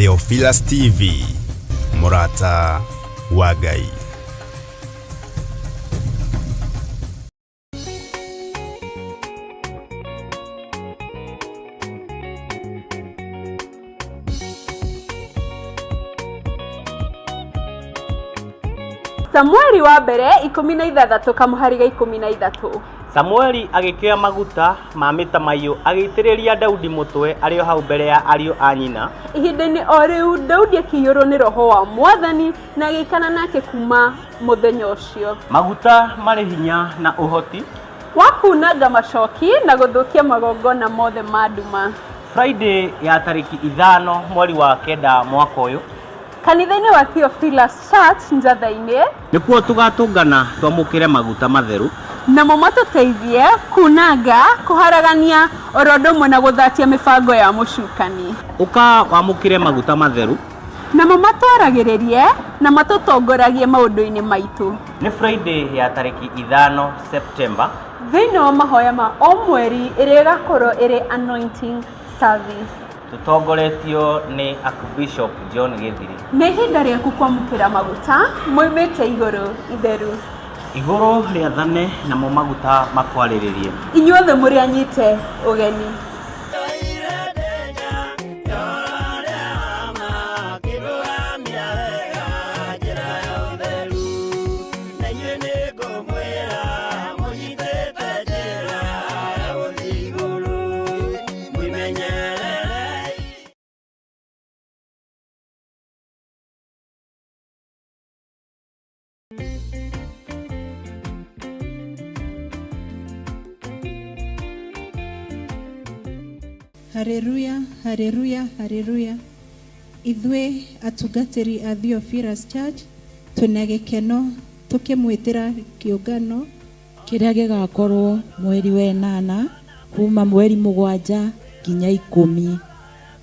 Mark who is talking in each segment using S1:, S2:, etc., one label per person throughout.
S1: Theophilus TV, mũrata wa Ngai.
S2: Samueli wa mbere 16 kamũhari ga 13.
S3: Samueli agĩkĩoya maguta ma mĩtamaiyũ agĩitĩrĩria Daudi mũtwe arĩ o hau mbere ya ariũ a nyina.
S2: Ihinda-inĩ o rĩu Daudi akĩiyũrwo nĩ roho wa Mwathani na agĩikara nake kuma mũthenya ũcio.
S3: Maguta marĩ hinya na ũhoti
S2: wa kunanga macoki na gũthũkia magongona mothe ma nduma.
S3: Friday ya tarĩki 5 mweri wa 9 mwaka ũyũ
S2: kanitha-inĩ wa Theophilus Church Njatha-inĩ,
S3: nĩkuo tũgatũngana twamũkĩre maguta matheru,
S2: namo matũteithie kunanga, kũharagania oro ũndũ ũmwe na gũthatia mĩbango ya mũcukani.
S3: Ũka wamũkĩre maguta matheru,
S2: namo matwaragĩrĩrie na matũtongoragie maũndũ-inĩ maitũ.
S3: Nĩ Friday ya tarĩki 5 September
S2: thĩinĩ wa mahoya ma o mweri ĩrĩa ĩgakorwo ĩrĩ anointing service,
S3: tũtongoretio nĩ Archbishop John Gĩthiri.
S2: Nĩ ihinda rĩaku kwamũkĩra maguta moimĩte igũrũ itheru.
S3: Igũrũ rĩathane namo maguta makwarĩrĩrie.
S2: Inyuothe mũrĩ anyite ũgeni.
S4: Haleluya, haleluya, haleluya. Ithuĩ atungatĩri a Theophilus Church twĩna gĩkeno tũkĩmwĩtĩra kĩũngano
S5: kĩrĩa gĩgakorwo mweri wa 8 kuma mweri 7 nginya 10,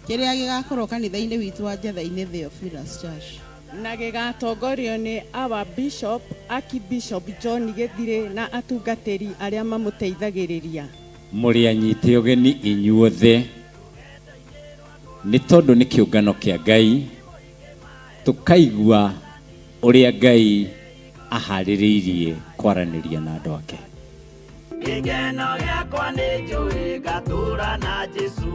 S6: kĩrĩa gĩgakorwo kanitha-inĩ witũ wa Njatha-inĩ Theophilus Church,
S7: na gĩgatongorio nĩ our Bishop Archbishop John Gĩthirĩ na atungatĩri arĩa mamũteithagĩrĩria.
S8: Mũrĩ anyite ũgeni inyuothe nĩ tondũ nĩ kĩũngano kĩa Ngai, tũkaigua ũrĩa Ngai aharĩrĩirie kwaranĩria na andũ ake.
S9: Gĩkeno gĩakwa nĩ njũĩ ngatũra na Jesũ.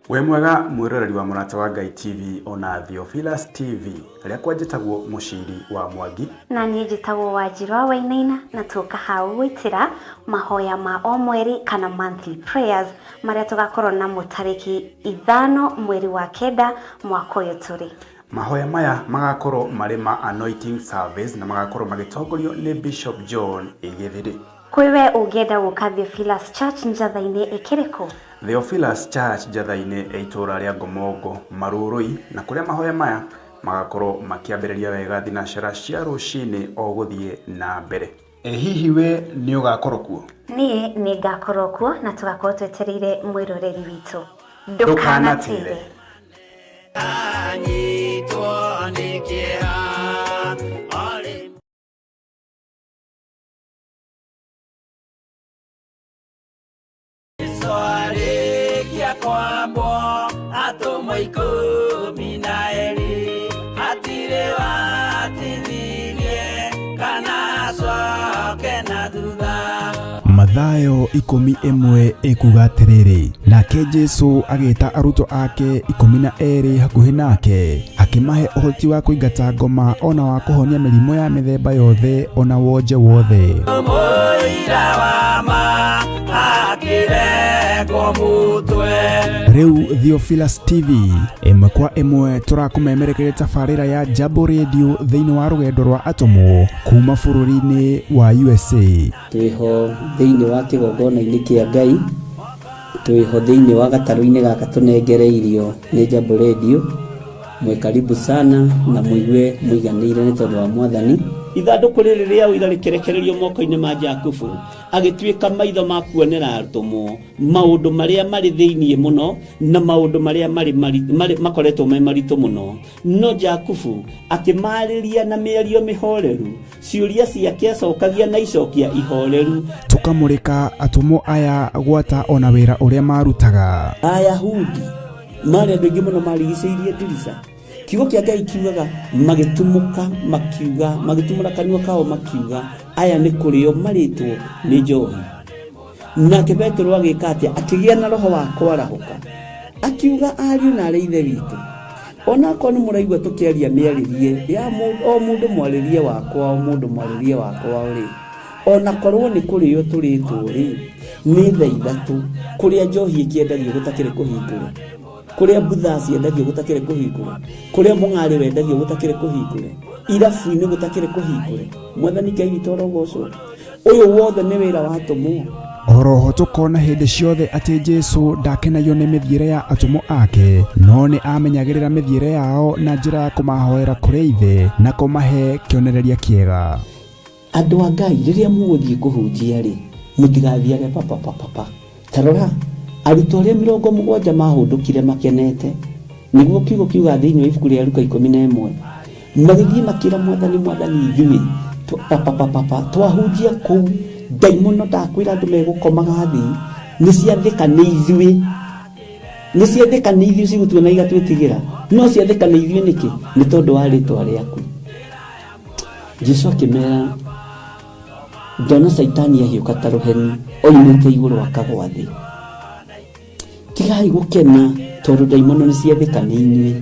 S1: Wĩ mwega mwĩroreri wa Mũrata wa Ngai TV ona Theophilus TV, rĩakwa njĩtagwo Mũciri wa Mwangi,
S10: na niĩ njĩtagwo Wanjirũ wa Wainaina, na tũka hau gwĩtĩra mahoya ma o mweri kana monthly prayers marĩa tũgakorwo namo tarĩki 5 mweri wa 9 mwaka ũyũ tũrĩ.
S1: Mahoya maya magakorwo marĩ ma anointing service na magakorwo magĩtongorio nĩ Bishop John Gĩthiri.
S10: Kwĩ we ũngĩenda gũka Theophilus Church Njatha-inĩ ĩkĩrĩkũ?
S1: Theophilus Church Njatha-inĩ ĩ itũũra rĩa Ngomongo Marurui, na kũrĩa mahoya maya magakorwo makĩambĩrĩria wega thinacara cia rũcinĩ o gũthiĩ na mbere. Ĩ hihi we nĩ ũgakorwo kuo?
S10: Niĩ nĩ ngakorwo kuo na tũgakorwo twetereire mwĩroreri witũ.
S1: Ndũkanatĩre.
S9: Anyitwo nĩ kĩeha orĩ Jesũ arĩkia kwambwo atũmwo 12 hatirĩ watithirie kana acoke na thutha.
S1: Mathayo 11 ĩkuga atĩrĩrĩ, nake Jesũ agĩta arutwo ake 12 hakuhĩ nake, akĩmahe ũhoti wa kũingata ngoma ona wa kũhonia mĩrimũ ya mĩthemba yothe ona wonje wothe.
S9: Mũira wa ma akĩrengwo mũtwe.
S1: Rĩu Theophilus TV ĩmwe kwa ĩmwe tũrakũmemerekeria tabarĩra ya Jambo Radio thĩinĩ wa rũgendo rwa atũmwo kuma bũrũri-inĩ wa USA.
S11: Twĩho thĩinĩ wa kĩgongona-inĩ kĩa Ngai, twĩho thĩinĩ wa gatarũ-inĩ gaka tũnengereirio nĩ Jambo Radio. Mwĩ karibu sana na mũigue mũiganĩire nĩ tondũ wa Mwathani. Ithandũkũ rĩrĩ rĩa ũira rĩkĩrekererio moko-inĩ ma Jakubu, agĩtuĩka maitho ma kuonera atũmwo maũndũ marĩa marĩ thĩinĩ mũno na maũndũ marĩa marĩ, marĩ, marĩ, makoretwo me maritũ mũno. No Jakubu akĩmaarĩria na mĩario mĩhoreru, ciũria ciake acokagia na icokia ihoreru.
S1: Tũkamũrĩka atũmwo aya gwata ona wĩra ũrĩa marutaga.
S11: Ayahudi marĩ andũ aingĩ mũno marigicĩirie ndirica. Kiugo kĩa Ngai kiugaga magĩtumũka makiuga, magĩtumũra kanua kao makiuga, aya nĩ kũrĩo marĩtwo nĩ njohi. Nake Petero agĩka atĩa? Akĩgĩa na roho wa kwarahũka, akiuga, ariũ na arĩ ithe witũ, onakorwo nĩ mũraigua tũkĩaria mĩarĩrie ya o mũndũ mwarĩrie wakwa, o mũndũ mwarĩrie wakwa rĩ, onakorwo nĩ kũrĩo tũrĩtwo rĩ, nĩ thaa ithatũ kũrĩa njohi ĩkĩendagio gũtakĩrĩ kũhingũre, kũrĩa mbutha ciendagio gũtakĩrĩ kũhingũre, kũrĩa mũng'arĩ wendagio gũtakĩrĩ kũhingũre, irabu-inĩ gũtakĩrĩ kũhingũre. Mwathani Ngai witũ arogocwo. Ũyũ wothe nĩ wĩra wa atũmwo.
S1: Oroho tũkona hĩndĩ ciothe atĩ Jesu ndakenagio nĩ mĩthiĩre ya atũmwo ake, no nĩ amenyagĩrĩra mĩthiĩre yao na njĩra ya kũmahoera kũrĩ Ithe na kũmahe kĩonereria kĩega.
S11: Andũ a Ngai, rĩrĩa mũgũthiĩ kũhunjia-rĩ, mũtigathiage papapapapa. Ta rora, arutwo arĩa 70 maahũndũkire makenete, nĩguo kiugo kiugaga thĩinĩ wa ibuku rĩa Luka 11, magĩthiĩ makĩra Mwathani, Mwathani, ithuĩ papapapapa twahunjia kũu, ndaimono ndakwĩra andũ megũkomaga thĩ, nĩ ciathĩka nĩ ithuĩ, nĩ ciathĩka nĩ ithuĩ cigũtuona igatwĩtigĩra, no ciathĩka nĩ ithuĩ nĩkĩ? Nĩ tondũ wa rĩtwa rĩaku. Jesu akĩmera, ndona Caitani ahiũka ta rũheni oimĩte igũrũ akagwa thĩ. Tigai gũkena tondũ ndaimono nĩ ciathĩka nĩ inyuĩ,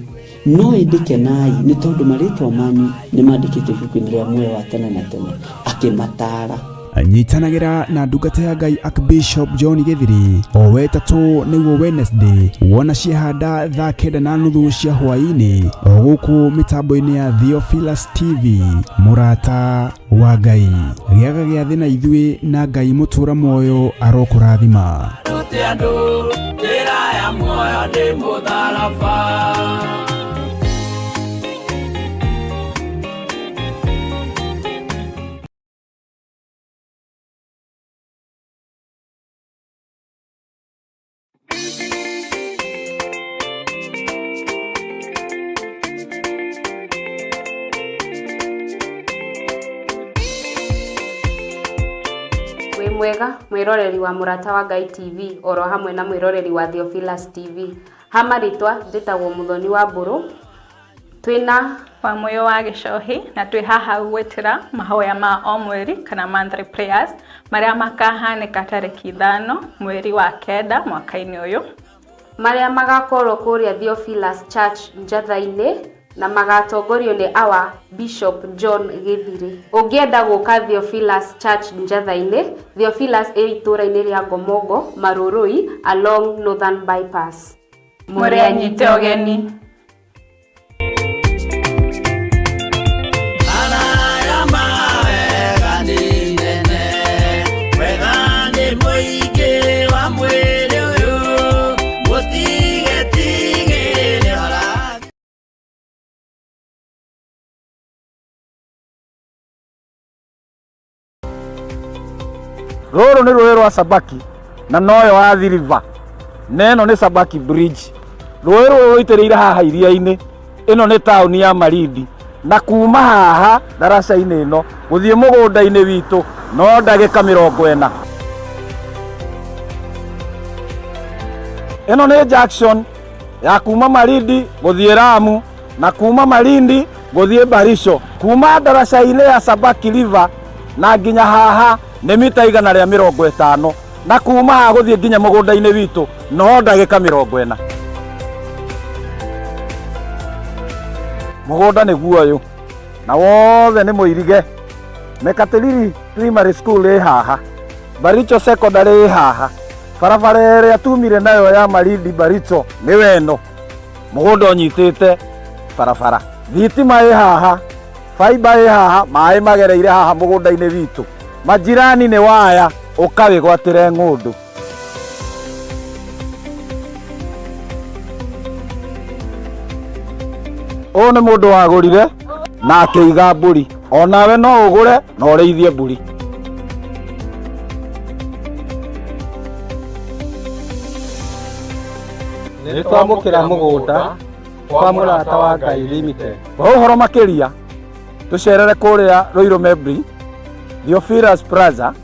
S11: no ĩndĩ kenai nĩ tondũ marĩtwa manyu nĩ mandĩkĩtwo ibuku-inĩ rĩa muoyo wa tene na tene. Akĩmataara.
S1: Nyitanagĩra na ndungata ya Ngai Archbishop John Gĩthiri o wetatũ nĩguo Wednesday wona ciehanda thaa 9:30 cia hwaĩ-inĩ o gũkũ mĩtambo-inĩ ya Theophilus TV. Mũrata wa Ngai, gĩaga gĩathĩ na ithuĩ na Ngai mũtũra muoyo arokũrathima.
S9: Rute andũ njĩra ya muoyo nĩ mũtharaba.
S12: Wĩ mwega mwĩroreri wa Mũrata wa Ngai TV oro hamwe na mwĩroreri wa Theophilus TV. Ha marĩtwa njĩtagwo Mũthoni wa Mbũrũ. Twĩna
S2: Wamũyũ wa Gĩcohi na twĩ haha gũgwĩtĩra mahoya ma o mweri kana monthly prayers marĩa makahanĩka tarĩki 5 mweri wa 9 mwaka-inĩ ũyũ.
S12: Marĩa magakorwo kũrĩa Theophilus Church Njatha-inĩ na magatongorio nĩ our Bishop John Gĩthirĩ. Ũngĩenda gũka Theophilus Church Njatha-inĩ, Theophilus ĩ itũra-inĩ rĩa Ngomongo, Marurui along Northern Bypass.
S2: Mũrĩ anyite ũgeni.
S13: Rũrũ nĩ rũĩ rwa Sabaki na noyo Athi River na ĩno nĩ Sabaki Bridge. Rũĩ rũrũ rũitĩrĩire haha iria-inĩ. Ĩno nĩ taũni ya Malindi na kuma haha ndaraca-inĩ ĩno gũthiĩ mũgũnda-inĩ witũ no ndagĩka 40. Ĩno nĩ junction ya kuma Malindi gũthiĩ Lamu na kuma Malindi gũthiĩ Baricho. Kuma ndaraca-inĩ ya Sabaki River na nginya haha nĩ mita 150 na kuma haha gũthiĩ nginya mũgũnda-inĩ witũ no ndagĩka 40. Mũgũnda nĩguo ũyũ na wothe nĩ mũirige. Mekatilili Primary School ĩ haha, Baricho Secondary ĩ haha, barabara ĩrĩa tumire nayo ya Malindi Baricho nĩyo ĩno. Mũgũnda ũnyitĩte barabara, thitima ĩ haha, faiba ĩ haha, maĩ magereire haha mũgũnda-inĩ witũ. Majirani nĩ waya, ũka wĩgwatĩre ng'ũndũ. Ũyũ nĩ mũndũ wagũrire na akĩiga mbũri. Onawe no ũgũre na ũrĩithie mbũri.
S14: Nĩ twamũkĩra mũgũnda kwa Mũrata wa Ngai Limited.
S13: Kwa ũhoro makĩria tũcerere kũrĩa Ruiru Mebri, Theophilus Plaza,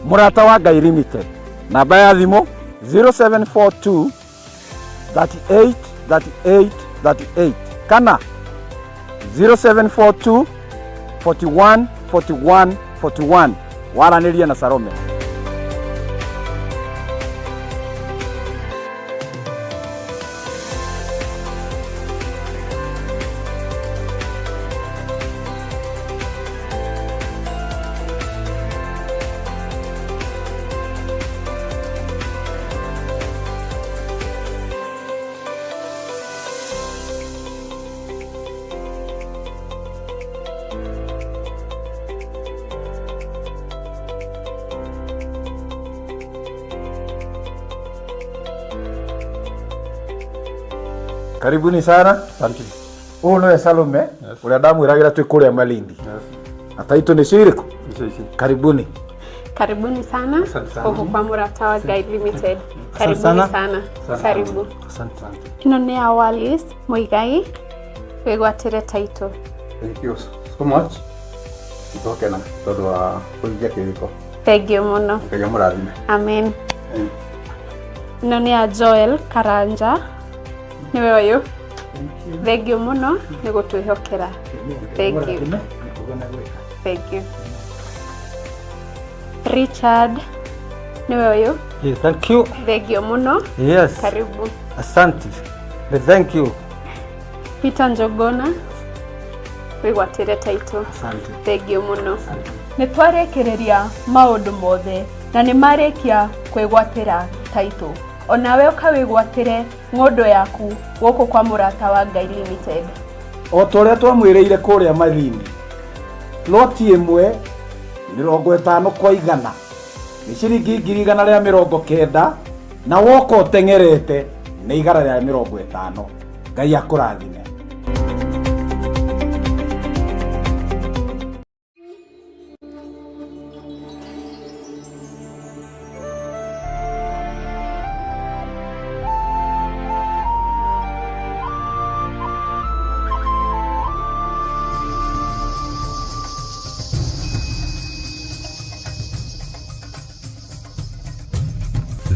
S13: Mũrata wa Ngai Limited. Namba ya thimũ 0742 38 38 38 kana 0742 41 41 41. Waranĩrie na Salome. Karibuni sana.
S14: Asante.
S13: Ũyũ nĩwe Salome ũrĩa ndamwĩragĩra twĩ kũrĩa Malindi. Na taitũ nĩcio irĩkũ? Karibuni.
S15: Karibuni sana
S14: Asante sana.
S15: huku kwa Mũrata wa Ngai Limited.
S14: Asante
S15: Karibuni
S14: sana.
S15: sana.
S14: Asante.
S15: Karibu.
S14: Asante.
S15: Ĩno nĩ ya Wallis Muigai wĩgwatĩre title.
S14: Thank you so much. Nĩtwakena tondũ wa kũhingia kĩrĩko.
S15: Thank you mũno.
S14: Ngai amũrathime.
S15: Amen. Ĩno nĩ ya Joel Karanja nĩwe ũyũ. Thank you mũno nĩ gũtwĩhokera. Thank you. Thank you. Richard nĩwe ũyũ.
S14: Yeah, thank you.
S15: Thank you mũno.
S14: Yes.
S15: Karibu.
S14: Asante. Thank you.
S15: Peter Njogona wĩgwatĩre title.
S14: Asante.
S15: Thank you mũno.
S2: Nĩ twarĩkĩrĩria maũndũ mothe na nĩ marĩkia kwĩgwatĩra taitũ. Onawe ũkawĩgwatĩre ng'ũndũ yaku gũkũ kwa Mũrata wa Ngai Limited.
S13: O ta ũrĩa twamwĩrĩire kũrĩa Malindi, ploti ĩmwe 50 kwa 100 nĩ ciringi 190,000 na woka ũteng'erete nĩ 150. Ngai akũrathime.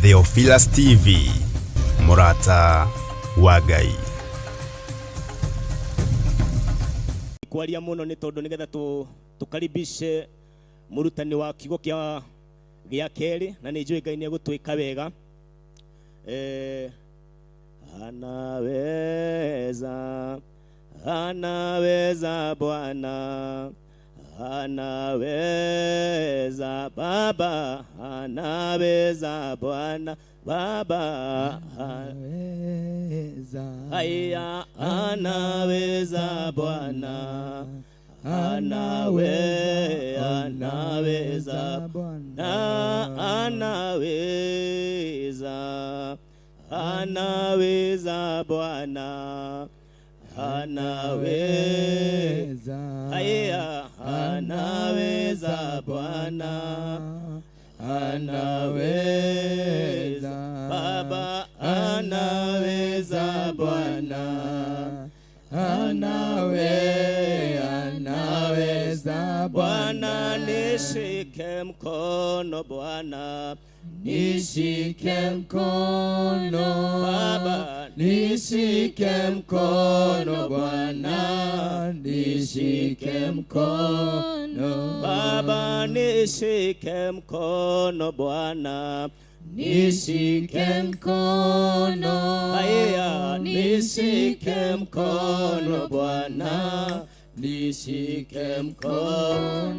S1: Theophilus TV, Mũrata wa Ngai.
S3: Kwaria muno nĩ tondũ nĩgetha tũkaribishe mũrutani wa kiugo gĩa kerĩ, na nĩ njũĩ Ngai nĩ egũtwĩka wega. Anaweza, anaweza Bwana, anaweza Baba, anaweza Bwana Baba, haya, anaweza Bwana, anaweza Bwana, anaweza, anaweza Bwana, anaweza, haya, anaweza Bwana, anaweza Baba, anaweza Bwana, anaweza Bwana, nishike mkono Bwana,
S9: nishike mkono
S3: Baba,
S9: nishike mkono Bwana, nishike mkono
S3: Baba, nishike mkono Bwana,
S9: nishike mkono,
S3: haya,
S9: nishike mkono Bwana, nishike mkono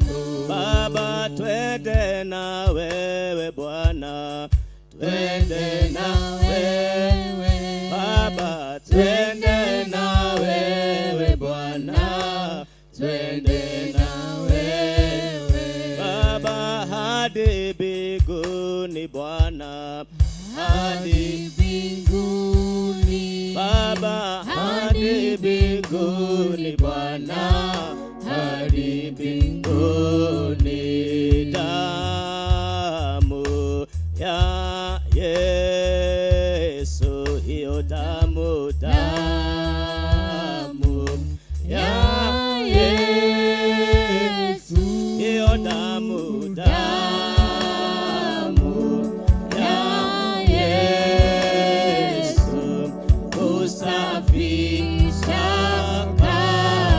S3: Baba, twende na wewe Bwana,
S9: twende na wewe
S3: Baba,
S9: twende na wewe Bwana, twende na wewe
S3: Baba, hadi mbinguni Bwana,
S9: hadi mbinguni
S3: Baba,
S9: hadi mbinguni Bwana, hadi mbinguni.
S3: Nĩ damu ya Yesu, hiyo damu, damu ya Yesu, hiyo damu, damu ya Yesu kusafisha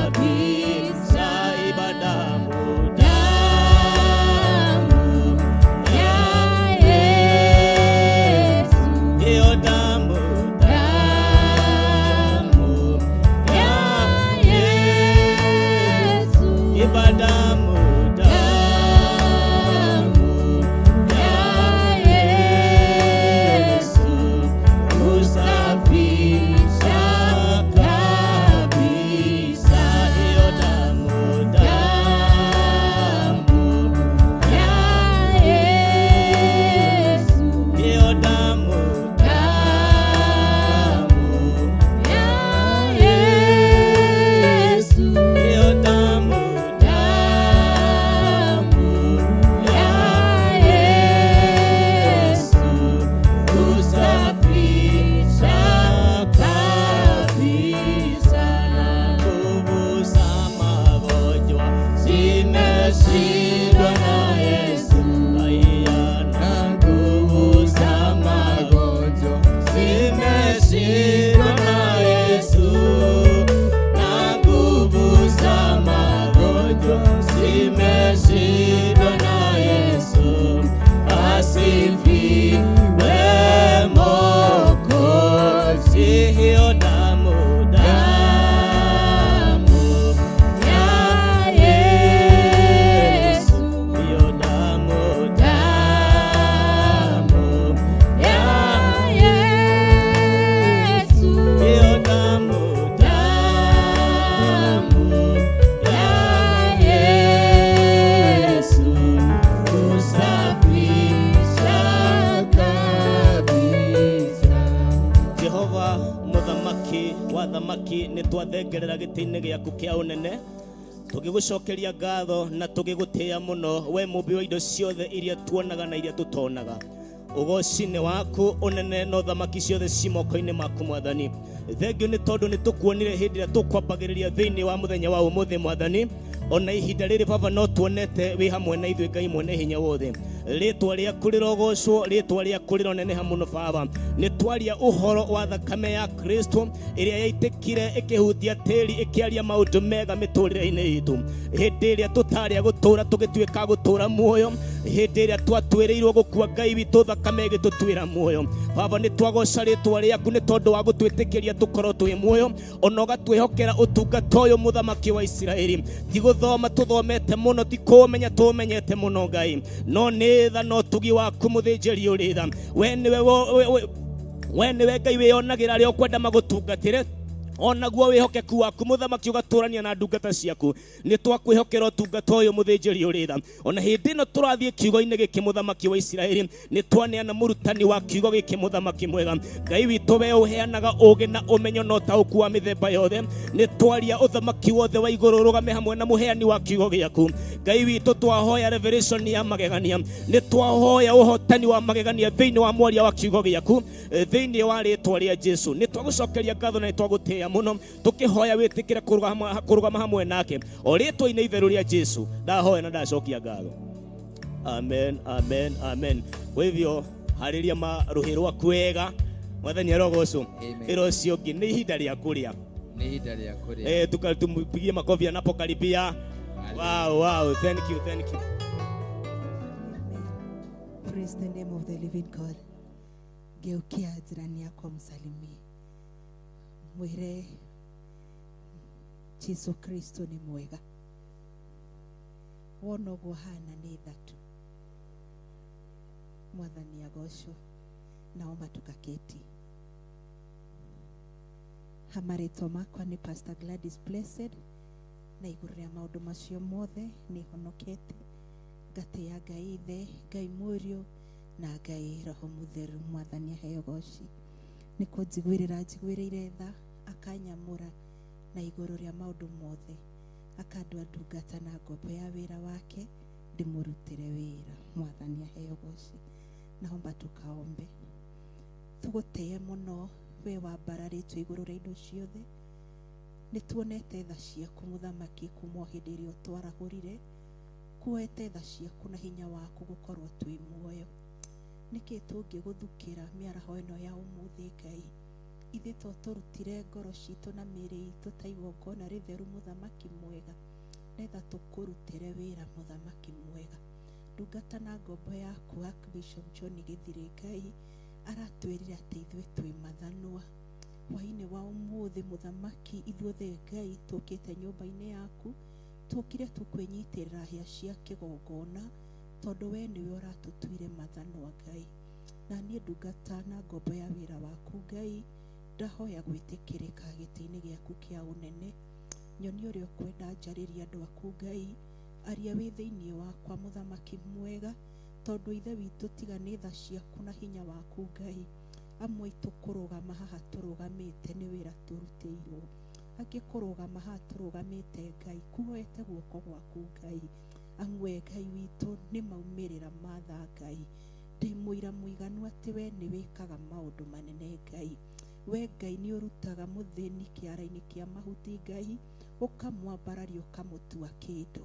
S3: kabisa, iba damu, damu ya Yesu, hiyo damu, damu ya Yesu, iba damu, damu ya Yesu kusafisha kabisa, hiyo damu, damu ya Yesu, hiyo damu, damu ya Yesu, hiyo damu, damu ya Yesu kusafisha kabisa, na nguvu za magonjwa zimeshindwa na Yesu. Haya, na nguvu za magonjwa zimeshindwa na Yesu, na nguvu za magonjwa zimeshindwa na Yesu. Asifiwe Mwokozi, hiyo damu, damu ya Yesu, hiyo damu, damu ya Yesu, hiyo damu, damu ya Yesu kusafisha kabisa. Jehova Mũthamaki wa thamaki, nĩ twathengerera gĩtĩ-inĩ gĩaku kĩa ũnene tũgĩgũcokeria ngatho na tũgĩgũtĩĩa mũno, we mũmbi wa indo ciothe iria tuonaga na iria tũtonaga. Ũgoci nĩ waku, ũnene na ũthamaki ciothe ci moko-inĩ maku, Mwathani. Thengiũ nĩ tondũ nĩ tũkuonire hĩndĩ ĩrĩa tũkwambagĩrĩria thĩinĩ wa mũthenya wa ũmũthĩ, Mwathani. Ona ihinda rĩrĩ, Baba, no tuonete wĩ hamwe na ithuĩ. Ngai mwene hinya wothe, rĩtwa rĩaku rĩrogocwo, rĩtwa rĩaku rĩroneneha mũno. Baba, nĩ twaria ũhoro wa thakame ya Kristo ĩrĩa yaitĩkire ĩkĩhutia tĩri, ĩkĩaria maũndũ mega mĩtũrĩre-inĩ itũ hĩndĩ ĩrĩa tũtarĩa gũtũra tũgĩtuĩka gũtũra muoyo, hĩndĩ ĩrĩa twatuĩrĩirwo gũkua, Ngai witũ, thakame ĩgĩtũtuĩra muoyo. Baba, nĩ twagoca rĩtwa rĩaku nĩ tondũ wa gũtwĩtĩkĩria tũkorwo twĩ muoyo, ona ũgatwĩhokera ũtungata ũyũ. Mũthamaki wa Isiraeli, ti gũthoma tũthomete mũno, ti kũmenya tũmenyete mũno, Ngai, no nĩ tha no tugi waku. Mũthĩnjĩri ũrĩ tha, we nĩwe we nĩwe Ngai wĩyonagĩra arĩa ũkwenda magũtungatĩre, onaguo wĩhokeku waku, Mũthamaki, ũgatũrania na ndungata ciaku. Nĩ twakwĩhokera ũtungata ũyũ, mũthĩnjĩri ũrĩ tha. Ona hĩndĩ ĩno tũrathiĩ kiugo-inĩ gĩkĩ, Mũthamaki wa Isiraeli, nĩ twaneana mũrutani wa kiugo gĩkĩ. Mũthamaki mwega, Ngai witũ, we ũheanaga ũũgĩ na ũmenyo na ũtaũku wa mĩthemba yothe, nĩ twaria ũthamaki wothe wa igũrũ ũrũgame hamwe na mũheani wa kiugo gĩaku. Ngai witũ, twahoya revelation ya magegania, nĩ twahoya ũhotani wa magegania thĩinĩ wa mwaria wa kiugo gĩaku, thĩinĩ wa rĩtwa rĩa Jesu. Nĩ twagũcokeria ngatho na nĩ twagũtĩĩa mũno, tũkĩhoya wĩtĩkĩre kũrũgama hamwe nake, o rĩtwa-inĩ itheru rĩa Jesu ndahoya na ndacokia ngatho. Amen, amen, amen. Kwa hivyo harĩria rũhĩ rwaku wega. Mwathani arogocwo. Ĩra ũcio ũngĩ nĩ ihinda rĩa kũrĩa.
S16: Nĩ ihinda rĩa kũrĩa.
S3: Eh, tumpigie makofi anapokaribia. Wow, thank you, thank you.
S4: Praise the name of the living God. Geukia jirani yako msalimie. Mwire Jesu Kristo nĩ mwega. Wona ũguo hana nĩ thatu. Mwathani agocwo. Naomba tukaketi. Hamarĩtwa makwa nĩ Pastor Gladys Blessed, na igũrũ rĩa maũndũ macio mothe nĩ honokete, ngatĩĩa Ngai Ithe, Ngai Mũriũ na Ngai Roho Mũtheru. Mwathani aheo goci nĩ kũnjiguĩrĩra njiguĩrĩire tha, akanyamũra, na igũrũ rĩa maũndũ mothe. Akandua ndungata na ngombo ya wĩra wake ndĩmũrutĩre wĩra. Mwathani aheo goci. Naomba tukaombe. Tũgũtĩe mũno we wambararĩtwo igũrũ rĩa indo ciothe. Nĩ tuonete tha ciaku mũthamaki kuma o hĩndĩ ĩrĩa ũtwarahũrire. Kuoete tha ciaku na hinya waku gũkorwo twĩ muoyo. Nĩkĩ tũngĩgũthukĩra mĩaraho ĩno ya ũmũthĩ Ngai? Ithuĩ to tũrutire ngoro citũ na mĩĩrĩ itũ ta igongona rĩtheru mũthamaki mwega, nĩgetha tũkũrutĩre wĩra mũthamaki mwega. Ndungata na ngombo yaku Archbishop John Gĩthirĩ Ngai aratwĩrire atĩ ithuĩ twĩ mathanwa. Hwainĩ wa ũmũthĩ mũthamaki ithuothe Ngai tũkĩte nyũmba-inĩ yaku, tũkire tu kwĩnyitĩrĩra hĩa cia kĩgongona tondũ we nĩwe ũratũtuire mathanwa Ngai. Na niĩ ndungata na ngombo ya wĩra waku Ngai, ndahoya gwĩtĩkĩrĩka gĩtĩ-inĩ gĩaku kĩa ũnene. Nyonia ũrĩa ũkwenda njarĩrie andũ aku Ngai, aria wĩ thĩinĩ wakwa mũthamaki mwega, tondũ Ithe witũ tiga nĩ tha ciaku na hinya waku Ngai, amwe aitũ kũrũgama haha tũrũgamĩte nĩ wĩra tũrutĩirwo. Angĩ kũrũgama haha tũrũgamĩte Ngai, kuoete guoko gwaku Ngai. Amu we Ngai witũ nĩ maumĩrĩra ma tha Ngai. Ndĩ mũira mũiganu atĩ we nĩ wĩkaga maũndũ manene Ngai. We Ngai nĩ ũrutaga mũthĩni kĩara-inĩ kĩa mahuti Ngai, ũkamwambararia ũkamũtua kĩndũ.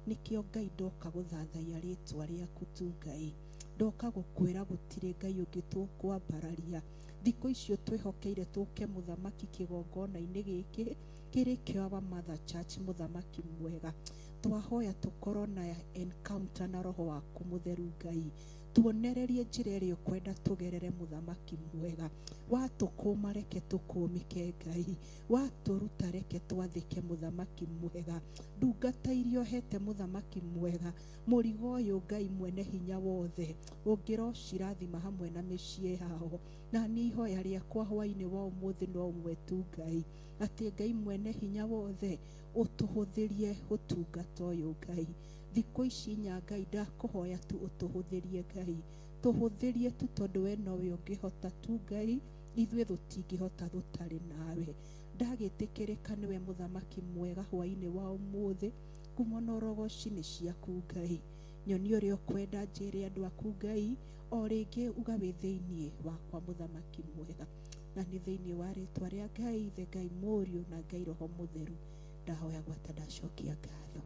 S4: Nĩkĩo Ngai ndoka gũthathaiya rĩtwa rĩaku tu Ngai. Ndoka gũkwĩra gũtirĩ Ngai ũngĩ tũkwambararia. Thikũ icio twĩhokeire tũke mũthamaki kĩgongona-inĩ gĩkĩ kĩrĩ kĩo our mother church mũthamaki mwega. Twahoya tũkorwo na encounter na roho waku mũtheru Ngai. Tuonererie njĩra ĩrĩa ũkwenda tũgerere mũthamaki mwega. Watũkũma reke tũkũmĩke Ngai. Watũruta reke twathĩke mũthamaki mwega. Ndungata iria ũhete mũthamaki mwega, mũrigo ũyũ Ngai mwene hinya wothe ũngĩrocirathima hamwe na mĩciĩ yao. Na niĩ ihoya rĩakwa hwainĩ wa ũmũthĩ no ũmwe tu Ngai, atĩ Ngai mwene hinya wothe ũtũhũthĩrie ũtungata ũyũ Ngai. Thikũ ici inya Ngai ndakũhoya tu ũtũhũthĩrie Ngai. Tũhũthĩrie tu tondũ we nowe ũngĩhota tu Ngai, ithuĩ tũtingĩhota tũtarĩ nawe. Ndagĩtĩkĩrĩka nĩwe mũthamaki mwega hwainĩ wa ũmũthĩ, ngumo na ũrogoci nĩ ciaku Ngai. Nyonia ũrĩa ũkwenda njĩre andũ aku Ngai, o rĩngĩ uga wĩ thĩinĩ wakwa mũthamaki mwega. Na nĩ thĩinĩ wa rĩtwa rĩa Ngai Ithe, Ngai Mũriũ na Ngai Roho Mũtheru ndahoya gwata ndacokia ngatho.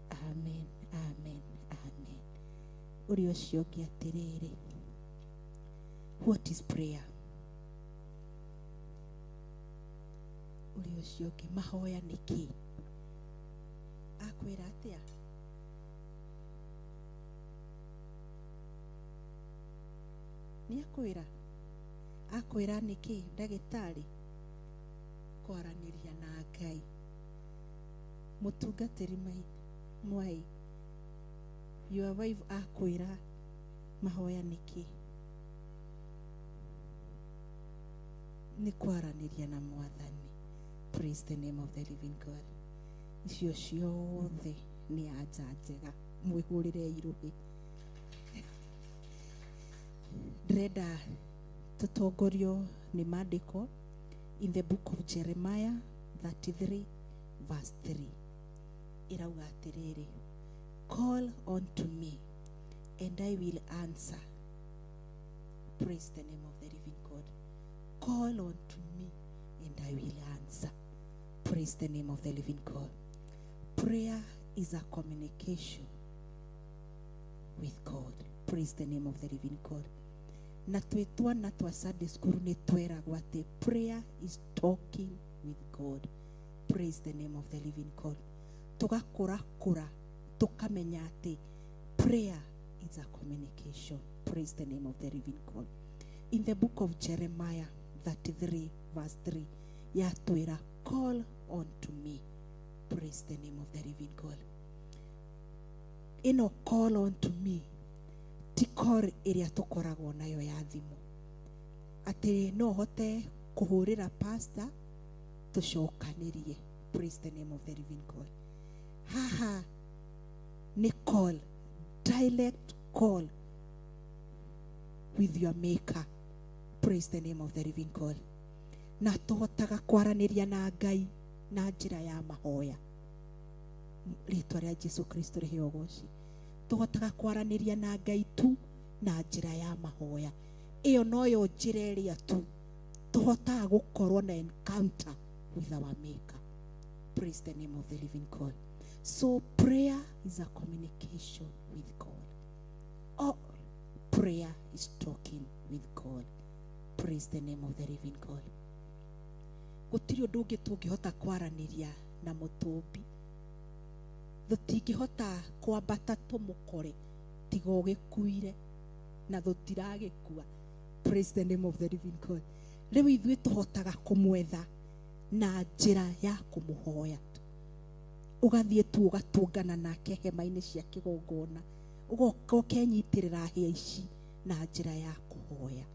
S4: Amen, amen, amen. Ũrĩa ũcio ũngĩ atĩrĩrĩ, what is prayer? Ũrĩa ũcio ũngĩ, mahoya nĩ kĩ? Akwĩra atĩa? Nĩ akwĩra? Akwĩra nĩkĩ ndagĩtarĩ? Kwaranĩria na Ngai. Mũtungatĩri Mwai, your wife akwĩra mahoya nĩkĩ? Nĩ kwaranĩria na Mwathani. Praise the name of the living God. Icio ciothe nĩ anja njega, mwĩhũrĩre irũhĩ. Ndĩrenda tũtongorio nĩ maandĩko in the book of Jeremiah 33 verse 3 ĩrauga atĩrĩrĩ, call unto me and I will answer. Praise the name of the living God. Call unto me and I will answer. Praise the name of the living God. Prayer is a communication with God. Praise the name of the living God. Na twĩ twana twa Sunday school nĩ tweragwo atĩ prayer is talking with God. Praise the name of the living God. Tũgakũra kũra tũkamenya atĩ prayer is a communication. Praise the name of the living God. In the book of Jeremiah 33 verse 3 yatwĩra call unto me. Praise the name of the living God. Ĩno call unto me ti call ĩrĩa tũkoragwo nayo ya thimũ atĩ no hote kũhũrĩra pastor tũcokanĩrie. Praise the name of the living God. Haha nĩ call, direct call with your maker. Praise the name of the living God. Na tũhotaga kwaranĩria na Ngai na njĩra ya mahoya. Rĩtwa rĩa Jesu Kristo rĩheo ũgoci. Tũhotaga kwaranĩria na Ngai tu na njĩra ya mahoya. Ĩyo noyo njĩra ĩrĩa tu tũhotaga gũkorwo na encounter with our maker. Praise the name of the living God. So prayer is a communication with God. All prayer is talking with God. Praise the name of the living God. Gũtirĩ ũndũ ũngĩ tũngĩhota kwaranĩria na mũtũmbi. Tũtingĩhota kwambata tũmũkore tiga ũgĩkuire, na tũtiragĩkua. Praise the name of the living God. Rĩu ithuĩ tũhotaga kũmwetha na njĩra ya kũmũhoya tu. Ũgathiĩ tu ũgatũngana nake hema-inĩ cia kĩgongona, ũgoka ũkenyitĩrĩra hĩa ici na njĩra ya kũhoya.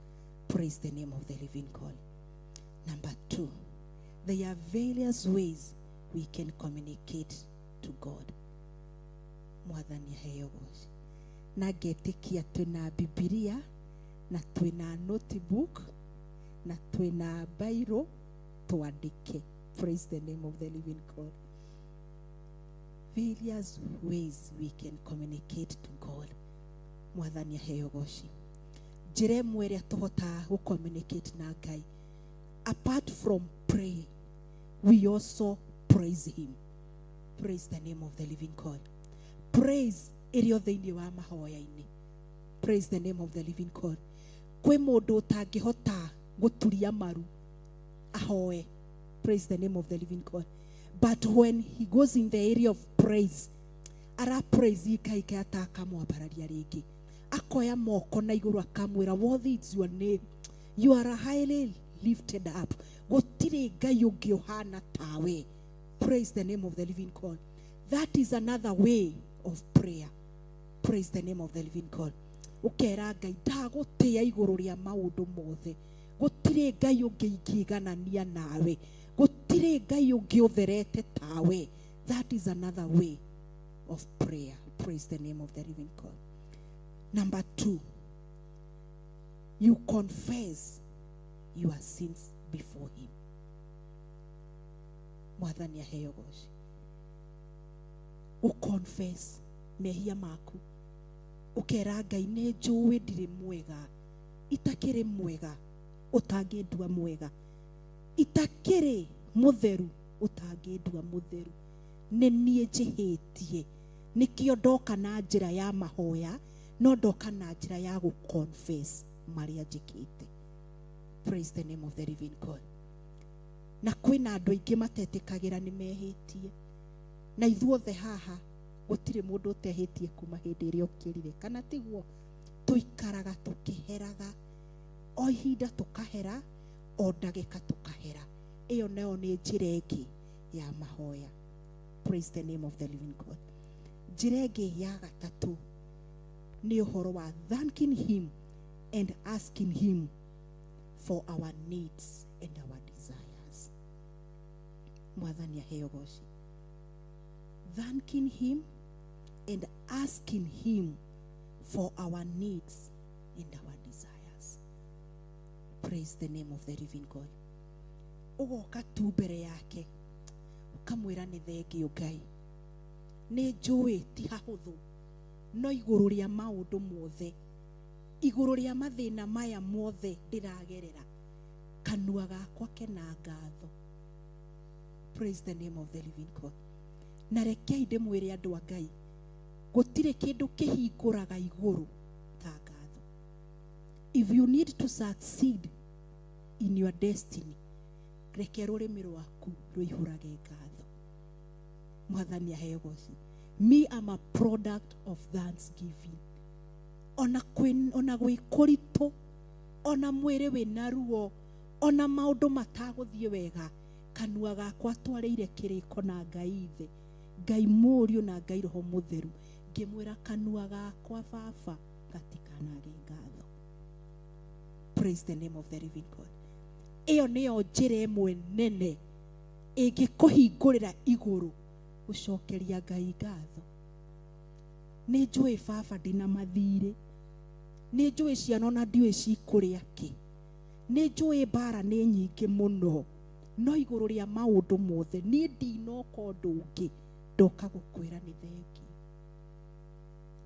S4: Praise the name of the living God. Number 2, there are various ways we can communicate to God. Mwathani aheo ũgoci. Na ngetĩkia twĩna Bibilia na twĩna notebook na twĩna bairo twandĩke. Praise the name of the living God. Various ways we can communicate to God. Mwathani aheo ũgoci. Njĩra ĩmwe ĩrĩa tũhotaga gũ communicate na Ngai, apart from praying, we also praise him. Praise the name of the living God. Praise ĩrĩ o thĩinĩ wa mahoya-inĩ. Praise the name of the living God. Kwĩ mũndũ ũtangĩhota gũturia maru ahoe. Praise the name of the living God. But when he goes in the area of praise, ara praise Ngai Ngai atakamwambararia rĩngĩ. Akoya moko na igũrũ akamwĩra, worthy is your name. You are highly lifted up. Gũtirĩ Ngai ũngĩ ũhana tawe. Praise the name of the living God. That is another way of prayer. Praise the name of the living God. Ũkera Ngai ndagũtĩa igũrũ rĩa maũndũ mothe. Gũtirĩ Ngai ũngĩ ingĩiganania nawe. Gũtirĩ Ngai ũngĩ ũtherete tawe. That is another way of prayer. Praise the name of the living God. Number 2, you confess your sins before him. Mwathani aheo ũgoci. Ũconfess mehia maku. Ũkera Ngai nĩ njũĩ ndirĩ mwega, itakĩrĩ mwega ũtangĩndua mwega, itakĩrĩ mũtheru ũtangĩndua mũtheru, nĩ niĩ njĩhĩtie, nĩkĩo ndoka na njĩra ya mahoya, no ndoka na njĩra ya gũ-confess marĩa njĩkĩte. Praise the name of the living God. Na kwĩna andũ aingĩ matetĩkagĩra nĩ mehĩtie, na ithuothe haha gũtirĩ mũndũ ũtehĩtie kuma hĩndĩ ĩrĩa ũkĩrire, kana tiguo? Tũikaraga tũkĩheraga o ihinda, tũkahera o ndagĩka tũkahera. Ĩyo nayo nĩ njĩra ĩngĩ ya mahoya. Praise the name of the living God. Njĩra ĩngĩ ya gatatũ nĩ ũhoro wa thanking him and asking him for our needs and our desires. Mwathani aheo ũgoci. Thanking him and asking him for our needs and our desires. Praise the name of the living God. Ũgoka tu mbere yake ũkamwĩra nĩ thengio Ngai, nĩ njũĩ ti hahũthũ, no igũrũ rĩa maũndũ mothe, igũrũ rĩa mathĩna maya mothe ndĩragerera, kanua gakwa kena ngatho. Praise the name of the living God. Na rekei ndĩmwĩre andũ a Ngai, gũtirĩ kĩndũ kĩhingũraga igũrũ ta ngatho. If you need to succeed in your destiny, reke rũrĩmĩ rwaku rũihũrage ngatho. Mwathani aheo ũgoci. Me, I'm a product of thanksgiving. Ona kwĩ, ona gwĩ kũritũ, ona mwĩrĩ wĩna ruo, ona maũndũ matagũthiĩ wega, kanua gakwa twarĩire kĩrĩko na Ngai Ithe, Ngai Mũriũ na Ngai Roho Mũtheru, ngĩmwĩra kanua gakwa baba gatikanage ngatho. Praise the name of the living God. Ĩyo nĩyo njĩra ĩmwe nene ĩngĩkũhingũrĩra igũrũ gũcokeria Ngai ngatho. Nĩ njũĩ baba ndĩna mathirĩ, nĩ njũĩ ciana ona ndiũĩ cikũrĩa kĩ, nĩ njũĩ mbara nĩ nyingĩ mũno, no igũrũ rĩa maũndũ mothe niĩ ndinoka ũndũ ũngĩ Ndoka gũkwĩra nĩ thengiũ.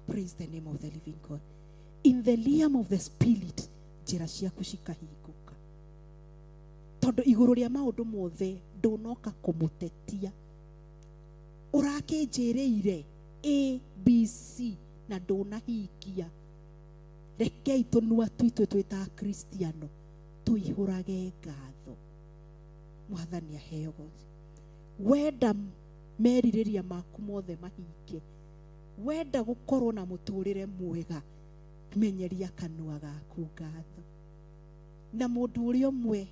S4: Praise the name of the living God. In the realm of the spirit, njĩra ciaku cikahingũka, tondũ igũrũ rĩa maũndũ mothe ndũnoka kũmũtetia. Ũrakĩnjĩrĩire A B C na ndũnahingia. Rekei tũnua twitũ twĩ ta Akristiano tũihũrage ngatho. Mwathani aheo goci. Wenda merirĩria maku mothe mahinge, wenda gũkorwo na mũtũrĩre mwega, menyeria kanua gaku ngatho. Na mũndũ ũrĩa ũmwe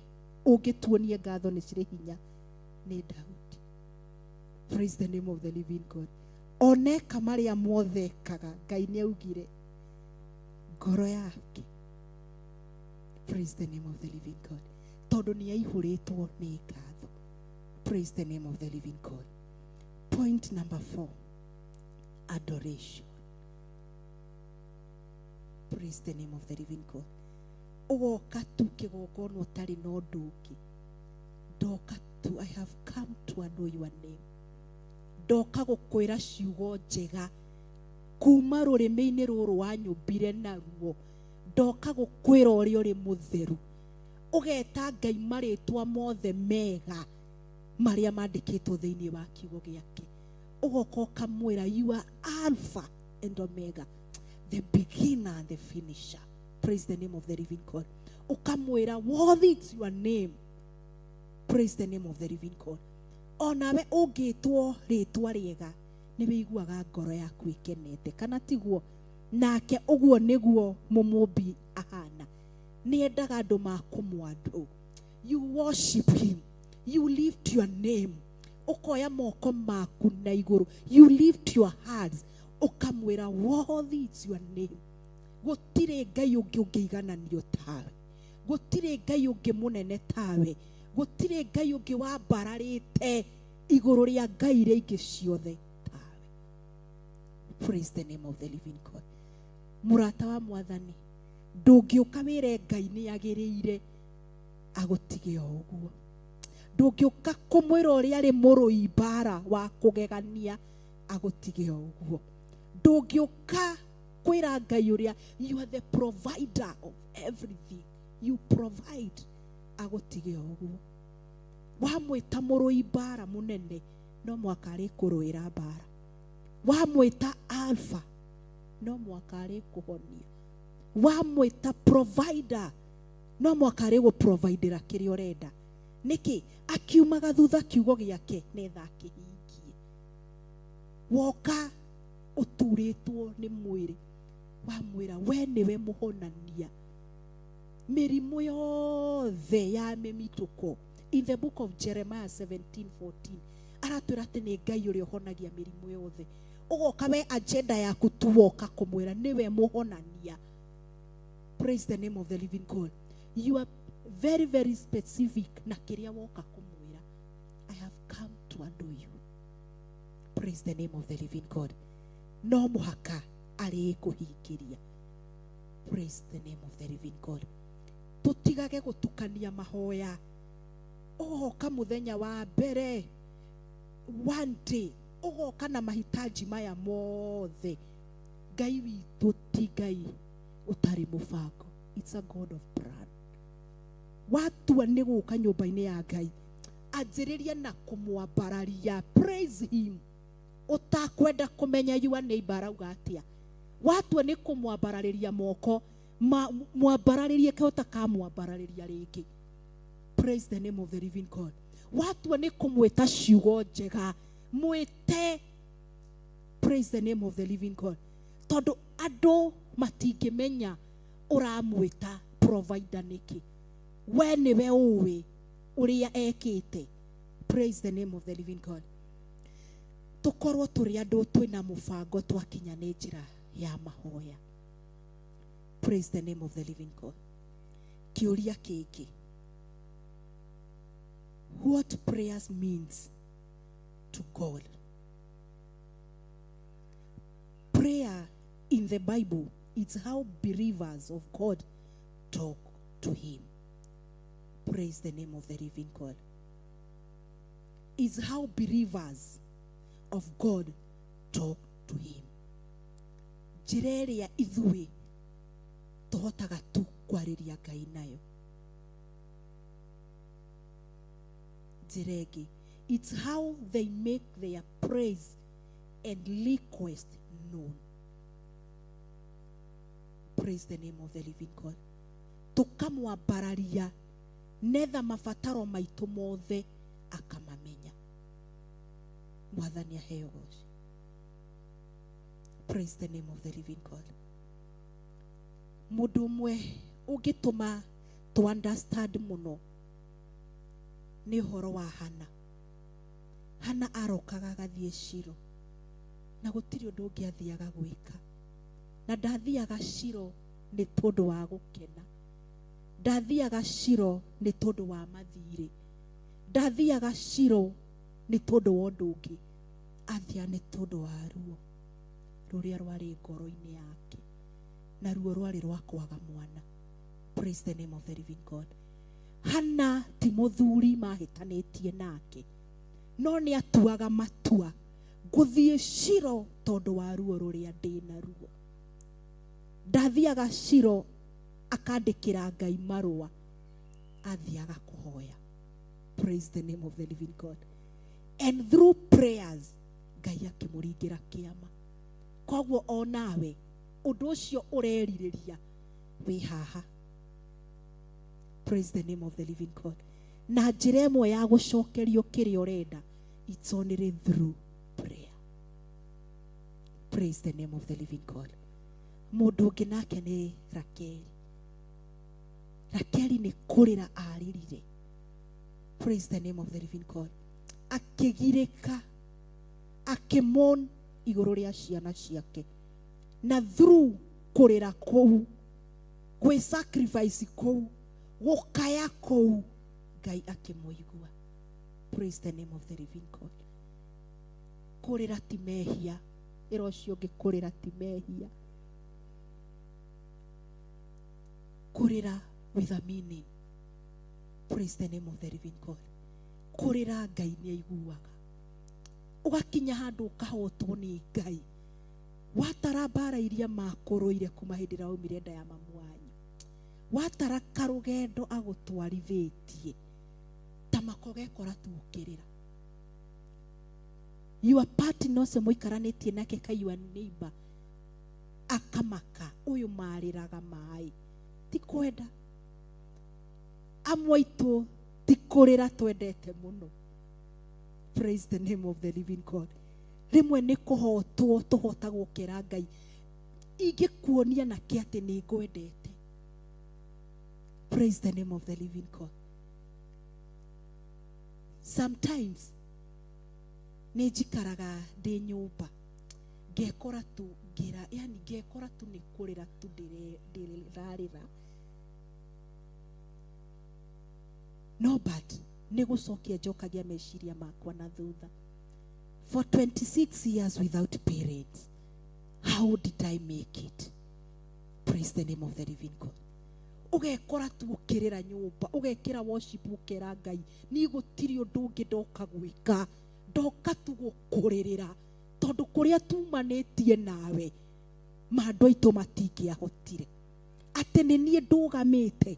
S4: ũngĩtuonie ngatho nĩ cirĩ hinya nĩ Daudi. Praise the name of the living God. Oneka marĩa mothe ekaga, Ngai nĩ augire ngoro yake. Praise the name of the living God. Tondũ nĩ aihũrĩtwo nĩ ngatho. Praise the name of the living God. Point number 4, adoration. Praise the name of the living God. Ũgoka tu kĩgongona ũtarĩ na ũndũ ũngĩ. Ndoka tu, I have come to know your name. Ndoka gũkwĩra ciugo njega kuma rũrĩmĩ-inĩ rũrũ wanyũmbire naruo. Ndoka gũkwĩra ũrĩa ũrĩ mũtheru. Ũgeta Ngai marĩtwa mothe mega marĩa mandĩkĩtwo thĩinĩ wa kiugo gĩake. Ũgoka ũkamwĩra you are Alpha and Omega, the beginner and the finisher. Praise the name of the living God. Ũkamwĩra worthy is your name. Praise the name of the living God. Onawe ũngĩtwo rĩtwa rĩega nĩ wĩiguaga ngoro yaku ĩkenete, kana tiguo? Nake ũguo nĩguo mũmũmbi ahana. Nĩ endaga andũ makũmwandũ. You worship him, you lift your name, ũkoya moko maku na igũrũ, you lift your hands, ũkamwĩra worthy is your name. Gũtirĩ Ngai ũngĩ ũngĩigananio tawe, gũtirĩ Ngai ũngĩ mũnene tawe, gũtirĩ Ngai ũngĩ wambararĩte igũrũ rĩa ngai iria ingĩ ciothe tawe. Praise the name of the living God. Mũrata wa Mwathani, ndũngĩũka wĩre Ngai nĩ agĩrĩire agũtige o ũguo. Ndũngĩũka kũmwĩra ũrĩa arĩ mũrũi mbara wa kũgegania agũtige o ũguo. Ndũngĩũka kwĩra Ngai ũrĩa you are the provider of everything, you provide, agũtige o ũguo. Wamwĩta mũrũi mbara mũnene, no mwaka arĩkũrũĩra mbara. Wamwĩta Alpha, no mwaka arĩkũhonia. Wamwĩta provider, no mwaka arĩgũprovidera kĩrĩa ũrenda. Nĩkĩ? Akiumaga thutha kiugo gĩake nĩgetha akĩhingie. Woka ũturĩtwo nĩ mwĩrĩ, wamwĩra we nĩwe mũhonania mĩrimũ yothe ya mĩmitũko. In the book of Jeremiah 17:14 aratwĩra atĩ nĩ Ngai ũrĩa ũhonagia mĩrimũ yothe. Ũgoka we agenda yaku tu woka kũmwĩra nĩwe mũhonania. Praise the name of the living God. You are very very specific na kĩrĩa woka kũmwĩra. I have come to adore you. Praise the name of the living God. No mũhaka arĩkũhingĩria. Praise the name of the living God. Tũtigage gũtukania mahoya. Ũgoka mũthenya wa mbere, one day ũgoka na mahitaji maya mothe. Ngai witũ ti Ngai ũtarĩ mũbango. It's a God of plan. Watua nĩ gũka nyũmba-inĩ ya Ngai, anjĩrĩria na kũmwambararia. Praise him. Ũtakwenda kũmenya your neighbor arauga atĩa. Watua nĩ kũmwambararĩria moko, mwambararĩrie ke ũtakamwambararĩria rĩngĩ. Praise the name of the living God. Watua nĩ kũmwĩta ciugo njega, mwĩte. Praise the name of the living God. Tondũ andũ matingĩmenya ũramwĩta provider nĩkĩ. We nĩwe ũĩ ũrĩa ekĩte. Praise the name of the living God. Tũkorwo tũrĩ andũ twĩna mũbango twakinya nĩ njĩra ya mahoya. Praise the name of the living God. Kĩũria kĩngĩ, what prayers means to God? Prayer in the Bible is how believers of God talk to him. Praise the name of the living God. Is how believers of God talk to him. Njĩra ĩrĩa ithuĩ tũhotaga tu kwarĩria Ngai nayo. Njĩra ĩngĩ, it's how they make their praise and request known. Praise the name of the living God. Tũkamwambararia netha mabataro maitũ mothe akamamenya. Mwathani aheo goci. Praise the name of the living God. Mũndũ ũmwe ũngĩtũma tũ understand mũno nĩ ũhoro wa Hana. Hana arokaga agathiĩ Shilo na gũtirĩ ũndũ ũngĩ athiaga gwĩka, na ndathiaga Shilo nĩ tondũ wa gũkena, ndathiaga Shilo nĩ tondũ wa mathirĩ, ndathiaga Shilo nĩ tondũ wa ũndũ ũngĩ, athiaga nĩ tondũ wa ruo rũrĩa rwarĩ ngoro-inĩ yake, na ruo rwarĩ rwa kwaga mwana. Praise the name of the living God. Hana ti mũthuri mahĩtanĩtie nake, no nĩ atuaga matua ngũthiĩ Shilo tondũ wa ruo rũrĩa ndĩ naruo. Ndathiaga Shilo akandĩkĩra Ngai marũa, athiaga kũhoya. Praise the name of the living God. And through prayers Ngai akĩmũringĩra kĩama. Koguo o nawe ũndũ ũcio ũrerirĩria wĩ haha. Praise the name of the living God. Na njĩra ĩmwe ya gũcokerio kĩrĩa ũrenda, it's only through prayer. Praise the name of the living God. Mũndũ ũngĩ nake nĩ Rakeli. Rakeli nĩ kũrĩra arĩrire. Praise the name of the living God. Akĩgirĩka, akĩmon igũrũ rĩa ciana ciake, na through kũrĩra kũu, gwĩ sacrifice kũu, gũkaya kũu, Ngai akĩmũigua. Praise the name of the living God. Kũrĩra ti mehia. Ĩra ũcio ũngĩ kũrĩra ti mehia. Kũrĩra with a meaning. Praise the name of the living God. Kũrĩra Ngai nĩ aiguaga. Ũgakinya handũ ũkahotwo nĩ Ngai. Watara mbara iria makũrũire kuma hĩndĩ ĩrĩa waumire nda ya mamu wanyu. Watara karũgendo agũtwarithĩtie. Ta makogekora tu ũkĩrĩra. Your partner ũcio mũikaranĩtie nake ka your neighbor akamaka ũyũ marĩraga maĩ. Ti kwenda. Amwe aitũ ti kũrĩra twendete mũno. Praise the name of the living God. Rĩmwe nĩ kũhotwo tũhotagwo kĩra Ngai. Ingĩkuonia nake atĩ nĩ ngwendete. Praise the name of the living God. Sometimes nĩ njikaraga ndĩ nyũmba ngekora tu ngĩra, yani ngekora tu nĩ kũrĩra tu ndĩrarĩra. No but nĩ gũcokia njokagia meciria makwa na thutha. For 26 years without parents, how did I make it? Praise the name of the living God. Ũgekora tu ũkĩrĩra nyũmba, ũgekĩra worship ũkera Ngai, niĩ gũtirĩ ũndũ ũngĩ ndoka gwĩka, ndoka tu gũkũrĩrĩra, tondũ kũrĩa tumanĩtie nawe, mandũ aitũ matingĩahotire. Atĩ nĩ niĩ ndũgamĩte,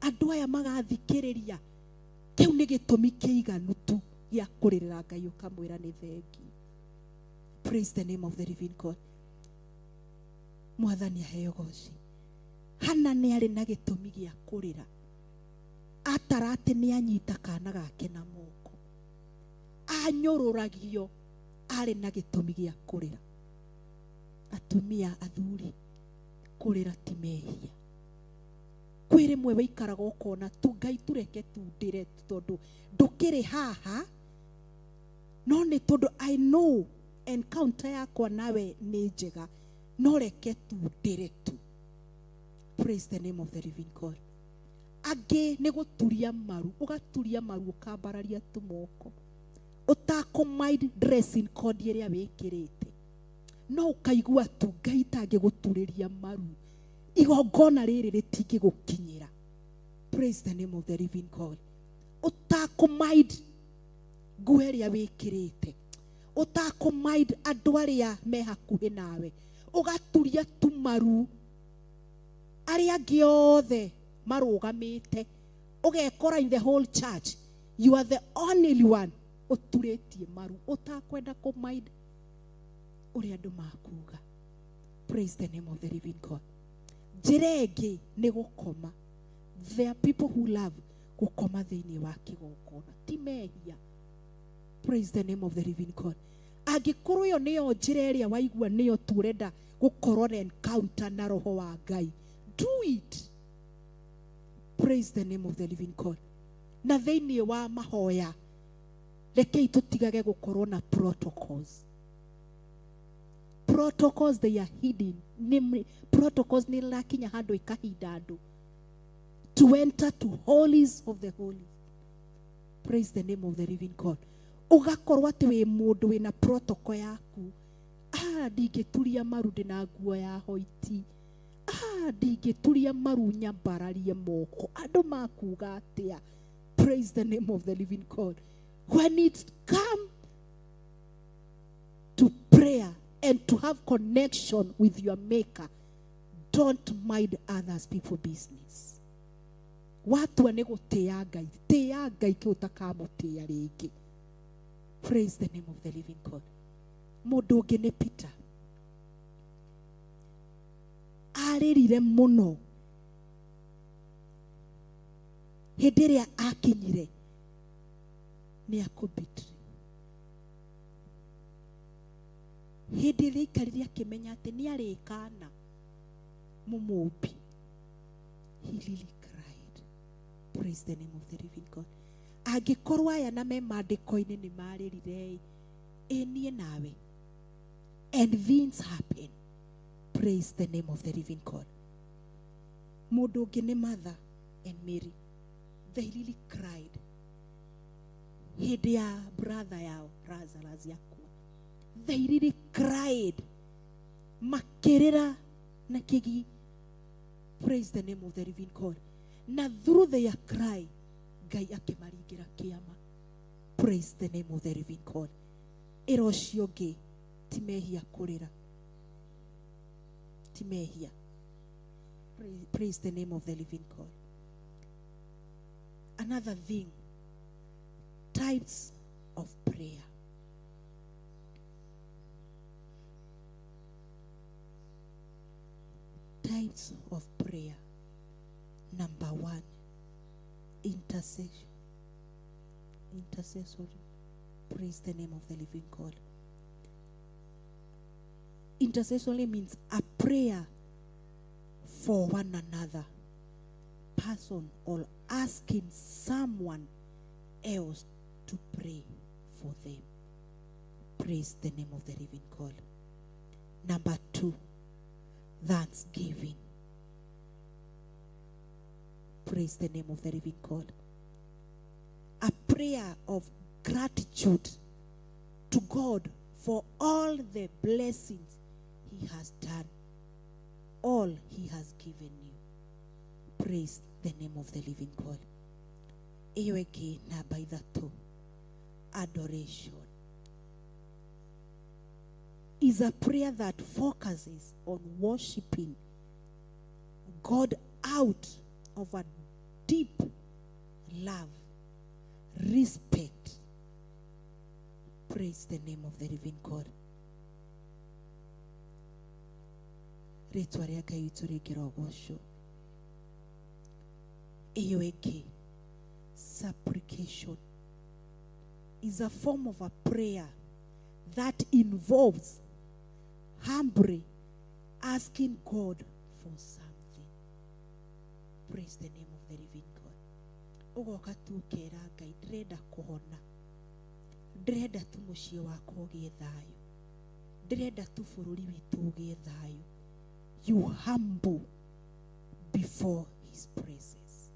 S4: andũ aya magathikĩrĩria, kĩu nĩ gĩtũmi kĩiganu tu gĩa kũrĩrĩra Ngai ũkamwĩra nĩ thengiũ. Praise the name of the living God. Mwathani aheo goci. Hana nĩ arĩ na gĩtũmi gĩa kũrĩra. Atara atĩ nĩ anyita kana gake na moko. Anyũrũragio, arĩ na gĩtũmi gĩa kũrĩra. Atumia athuri, kũrĩra ti mehia. Kwĩ rĩmwe wĩikaraga ũkona tu Ngai tureke tu ndĩre tondũ ndũkĩrĩ haha, no nĩ tondũ I know encounter yakwa nawe nĩ njega, no reke tu ndĩre tu. Praise the name of the living God. Angĩ nĩ gũturia maru, ũgaturia maru ũkambararia tu moko, ũtakũ mind dressing code ĩrĩa wĩkĩrĩte, no ũkaigua tu Ngai tangĩgũturĩria maru, igongona rĩrĩ rĩtingĩgũkinyĩra. Praise the name of the living God. Ũtakũ mind nguo ĩrĩa wĩkĩrĩte, Ũtakũ mind andũ arĩa me hakuhĩ nawe, ũgaturia tu maru arĩa angĩ othe marũgamĩte, ũgekora in the whole church you are the only one ũturĩtie maru, ũtakwenda kũ mind ũrĩa andũ makuga. Praise the name of the living God. Njĩra ĩngĩ nĩ gũkoma. There are people who love gũkoma thĩinĩ wa kĩgongona. Ti mehia. Praise the name of the living God. Angĩkorwo ĩyo nĩyo njĩra ĩrĩa waigua nĩyo tu ũrenda gũkorwo na encounter na roho wa Ngai, do it. Praise the name of the living God. Na thĩinĩ wa mahoya, rekei tũtigage gũkorwo na protocols. Protocols, they are hidden. Nĩ protocols nĩ irakinya handũ ikahinda andũ to enter to holies of the holies. Praise the name of the living God. Ũgakorwo atĩ wĩ mũndũ wĩna protocol yaku. Ah, ndingĩturia maru ndĩna nguo ya hoiti. Ah, ndingĩturia maru nyambararie moko, andũ makuga atĩa? Praise the name of the living God. When it come to prayer and to have connection with your Maker, don't mind others people business. Watua nĩ gũtĩa Ngai, tĩa Ngai kĩ ũtakamũtĩa rĩngĩ. Praise the name of the living God. Mũndũ ũngĩ nĩ Peter. Arĩrire mũno hĩndĩ ĩrĩa akinyire nĩ akũbitri, hĩndĩ ĩrĩa aikarire akĩmenya atĩ nĩ arĩkana mũmũmbi. He really cried. Praise the name of the living God. Angĩkorwo aya na me maandĩko-inĩ nĩ marĩrire, ĩ niĩ nawe? And things happen. Praise the name of the living God. Mũndũ ũngĩ nĩ Martha and Mary. They really cried hĩndĩ ya brother yao Lazarus yakua. They really cried, makĩrĩra na kĩgi. Praise the name of the living God. Na through their cry, Ngai akĩmaringĩra kĩama. Praise the name of the living God. Ĩra ũcio ũngĩ, ti mehia kũrĩra, ti mehia. Praise the name of the living God. Another thing, types of prayer. Types of prayer. Number one, intercession. Intercessory. Praise the name of the living God. Intercessory means a prayer for one another person or asking someone else to pray for them. Praise the name of the living God. Number two, thanksgiving. Praise the name of the living God. A prayer of gratitude to God for all the blessings He has done, all He has given you. Praise the name of the living God. Ĩyo ĩngĩ, namba 3, adoration is a prayer that focuses on worshiping God out of a deep love, respect. Praise the name of the living God. Rĩtwa rĩa Ngai witũ rĩngĩrogocwo. Ĩyo ĩngĩ, supplication is a form of a prayer that involves humbly asking God for something. Praise the name of the living God. Ũgoka tu ũkera Ngai, ndĩrenda kũhona, ndĩrenda tu mũciĩ wakwa ũgĩe thayũ, ndĩrenda tu bũrũri witũ ũgĩe thayũ. You humble before His presence.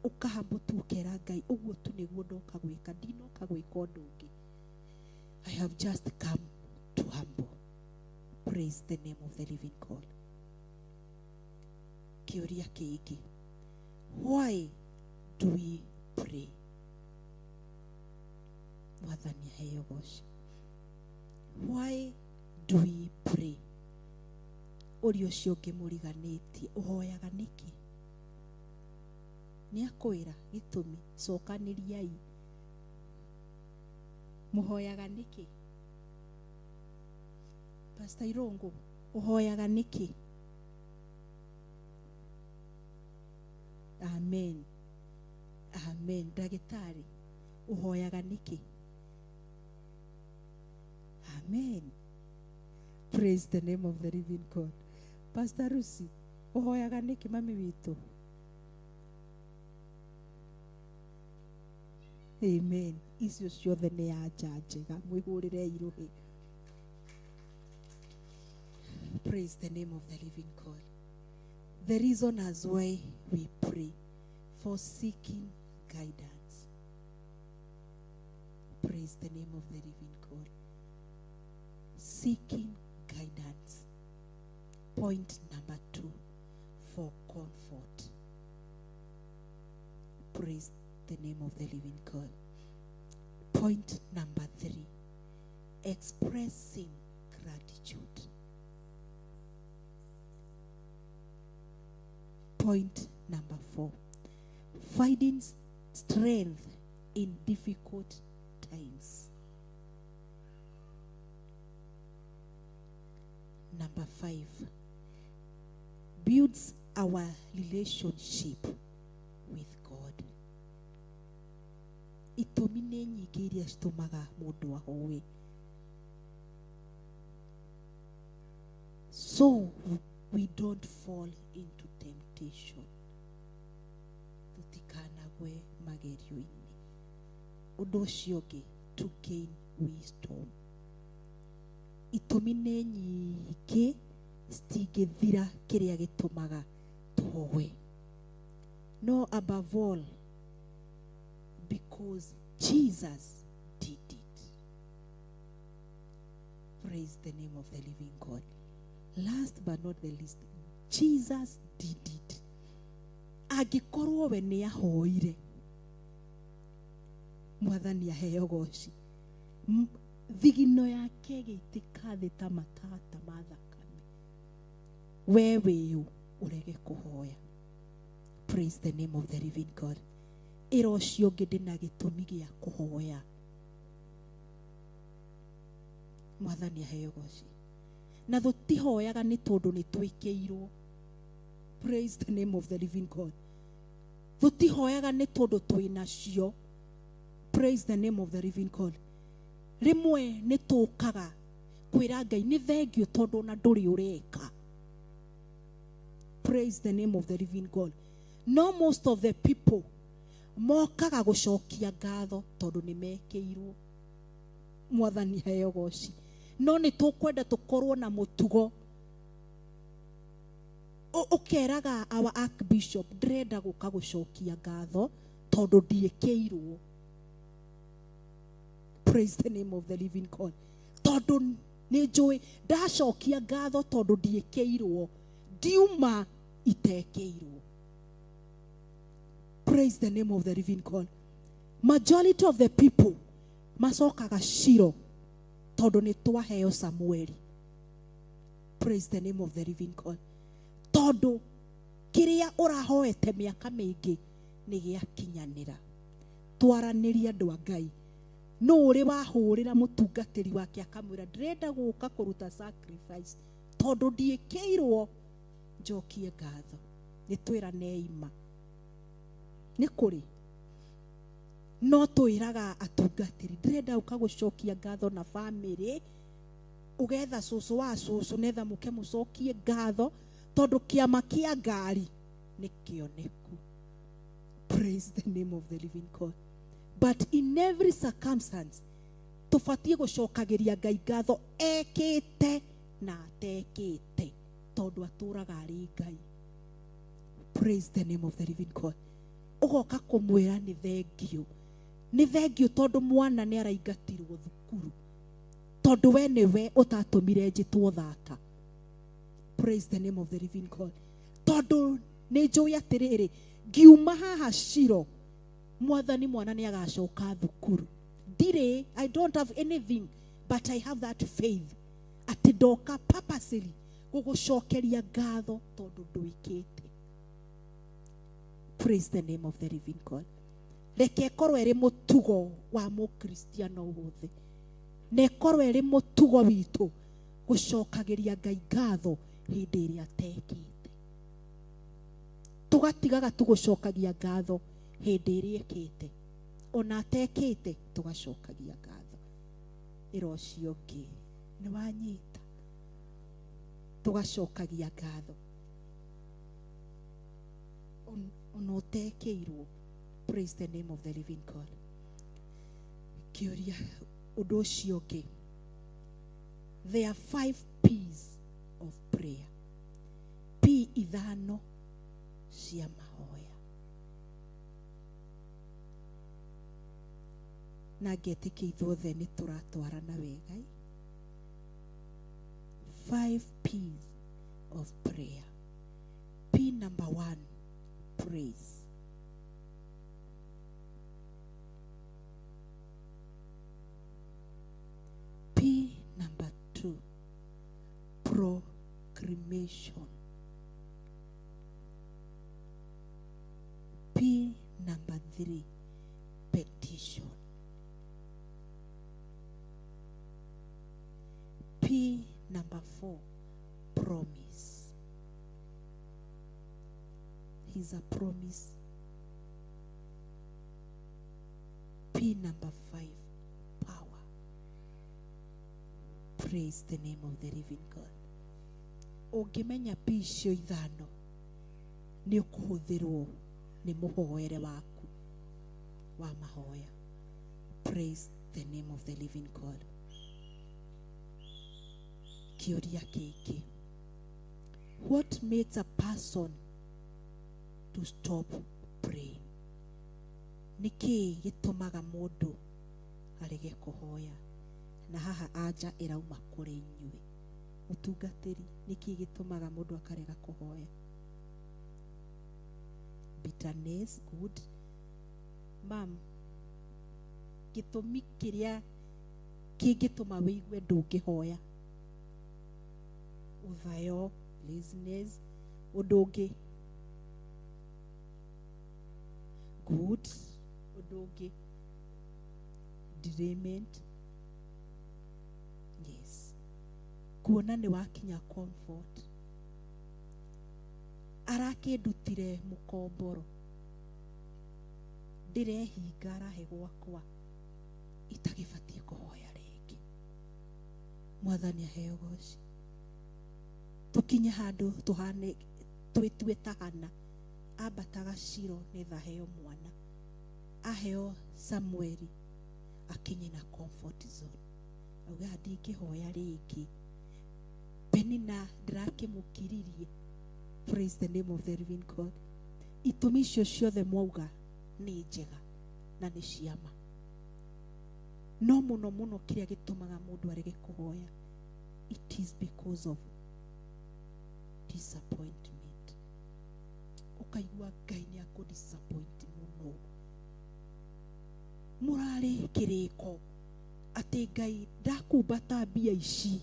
S4: Ũkahambũ tu ũkera Ngai, ũguo tu nĩguo ndoka gwĩka, ndinoka gwĩka ũndũ ũngĩ. I have just come to humble. Praise the name of the living God. Kĩũria kĩngĩ, why do we pray? Mwathani aheo goci. Why do we pray? Ũria ũcio ũngĩ mũriganĩtie, ũhoyaga nĩkĩ? Nĩ akwĩra gĩtũmi, cokanĩriai. Mũhoyaga nĩkĩ? Pastor Irũngũ, ũhoyaga nĩkĩ? Amen. Amen. Ndagĩtarĩ, ũhoyaga nĩkĩ? Amen. Praise the name of the living God. Pastor Lucy, ũhoyaga nĩkĩ mami witũ? Amen. Icio ciothe nĩ anja njega, mwĩhũrĩre irũhĩ. Praise the name of the living God. The reason as why we pray for seeking guidance. Praise the name of the living God. Seeking guidance. Point number 2, for comfort. Praise the name of the living God. Point number 3, expressing gratitude. Point number 4, finding strength in difficult times. Number 5, builds our relationship with God. Itũmi nĩ nyingĩ iria citũmaga mũndũ ahoe. So we don't fall into temptation. Tũtikanagwe magerio-inĩ. Ũndũ ũcio ũngĩ, to gain wisdom. Itũmi nĩ nyingĩ citingĩthira kĩrĩa gĩtũmaga tũhoe. No above all, because Jesus did it. Praise the name of the living God. Last but not the least, Jesus did it. Angĩkorwo we nĩ ahoire, Mwathani aheo goci. Thigino yake ĩgĩitĩka thĩ ta matata ma thakame. We wĩũ ũrege kũhoya. Praise the name of the living God. Ĩra ũcio ũngĩ ndĩna gĩtũmi gĩa kũhoya. Mwathani aheo goci. Na tũtihoyaga nĩ tondũ nĩ twĩkĩirwo. Praise the name of the living God. Tũtihoyaga nĩ tondũ twĩnacio. Praise the name of the living God. Rĩmwe nĩ tũkaga kwĩra Ngai nĩ thengiũ tondũ ona ndũrĩ ũreka. Praise the name of the living God. No most of the people mokaga gũcokia ngatho tondũ nĩ mekĩirwo. Mwathani aheo goci. No nĩ tũkwenda tũkorwo na mũtugo. Ũkeraga our archbishop ndĩrenda gũka gũcokia ngatho tondũ ndiĩkĩirwo. Praise the name of the living God. Tondũ nĩ njũĩ ndacokia ngatho tondũ ndiĩkĩirwo, ndiuma itekĩirwo. Praise the name of the living God. Majority of the people macokaga Shilo tondũ nĩ twaheo Samueli. Praise the name of the living God. Tondũ kĩrĩa ũrahoete mĩaka mĩingĩ nĩ gĩakinyanĩra. Twaranĩria andũ a Ngai. Nũ ũrĩ wahũrĩra mũtungatĩri wake akamwĩra ndĩrenda gũka kũruta sacrifice tondũ ndiĩkĩirwo njokie ngatho. Nĩ twĩranei ma. Nĩ kũrĩ. No twĩraga atungatĩri ndĩrenda gũka gũcokia ngatho na famĩlĩ, ũgetha cũcũ wa cũcũ netha mũke mũcokie ngatho tondũ kĩama kĩa ngari nĩ kĩoneku. Praise the name of the living God. But in every circumstance tũbatiĩ gũcokagĩria Ngai ngatho ekĩte na atekĩte tondũ atũraga arĩ Ngai. Praise the name of the living God. Ũgoka kũmwĩra nĩ thengiũ. Nĩ thengiũ tondũ mwana nĩ araingatirwo thukuru. Tondũ we nĩwe ũtatũmire njĩtwo thata. Praise the name of the living God. Tondũ nĩ njũĩ atĩrĩrĩ, ngiuma haha Shilo, Mwathani mwana nĩ agacoka thukuru. Ndirĩ, I don't have anything, But I have that faith atĩ ndoka purposely gũgũcokeria ngatho tondũ ndwĩkĩte. Praise the name of the living God. Reke ĩkorwo ĩrĩ mũtugo wa mũkristiano wothe na ĩkorwo ĩrĩ mũtugo witũ gũcokagĩria Ngai ngatho hĩndĩ ĩrĩa atekĩte. Tũgatigaga tũgũcokagia ngatho hĩndĩ ĩrĩa ĩkĩte, ona atekĩte tũgacokagia ngatho. Ĩra ũcio ũngĩ nĩ wanyita, tũgacokagia ngatho ona ũtekĩirwo. Praise the name of the living God. Kĩũria ũndũ ũcio ũngĩ, there are 5 P's of prayer. P ithano cia mahoya. Na ngetĩkia ithuothe nĩ tũratwarana wega. 5 P's of prayer. P number 1, praise. P number 2, proclamation. P number 3, petition. P number 4, promise. He's a promise. P number 5, power. Praise the name of the living God. Ũngĩmenya P icio ithano nĩ ũkũhũthĩrwo nĩ mũhoere waku wa mahoya. Praise the name of the living God. Kĩũria kĩngĩ, what makes a person to stop praying? Nĩ kĩĩ gĩtũmaga mũndũ arege kũhoya? Na haha anja ĩrauma kũrĩ inyuĩ. Mũtungatĩri, nĩ kĩĩ gĩtũmaga mũndũ akarega kũhoya? Bitterness, good. Mam, gĩtũmi kĩrĩa kĩngĩtũma wĩigue ndũngĩhoya? Ũthayo, laziness, ũndũ ũngĩ. Good. Ũndũ ũngĩ. Delayment. Yes. Kuona nĩ wakinya comfort. Arakĩndutire mũkomboro. Ndĩrehinga arahe gwakwa. Itagĩbatiĩ kũhoya rĩngĩ. Mwathani aheo goci. Tũkinye handũ tũhane twĩtue ta Hana. Ambataga Shilo nĩgetha aheo mwana. Aheo Samueli akinye na comfort zone. Auga ndingĩhoya rĩngĩ. Penina ndĩrakĩmũkiririe. Praise the name of the living God. Itũmi icio ciothe mwauga nĩ njega na nĩ ciama. No mũno mũno kĩrĩa gĩtũmaga mũndũ arege kũhoya, it is because of disappointment. Ũkaigua Ngai nĩ akũ disappoint mũno. Mũrarĩ kĩrĩko atĩ Ngai ndakumbata mbia ici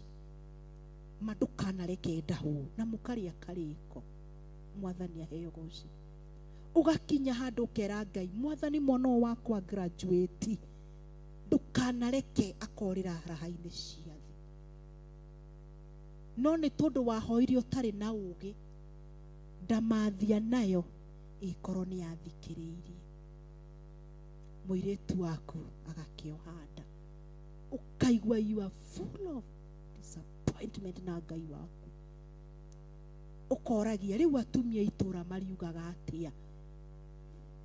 S4: ma ndũkanareke ndahwo, na mũkarĩa karĩko. Mwathani aheo goci. Ũgakinya handũ ũkera Ngai, Mwathani mwana ũyũ wakwa graduate ndũkanareke akorĩra raha-inĩ cia thĩ. No nĩ tondũ wahoire ũtarĩ na ũũgĩ, ndamathia nayo ĩkorwo nĩ yathikĩrĩirie. Mũirĩtu waku agakĩoha nda. Ũkaigua you are full of disappointment na Ngai waku. Ũkoragia rĩu atumia itũra mariugaga atĩa?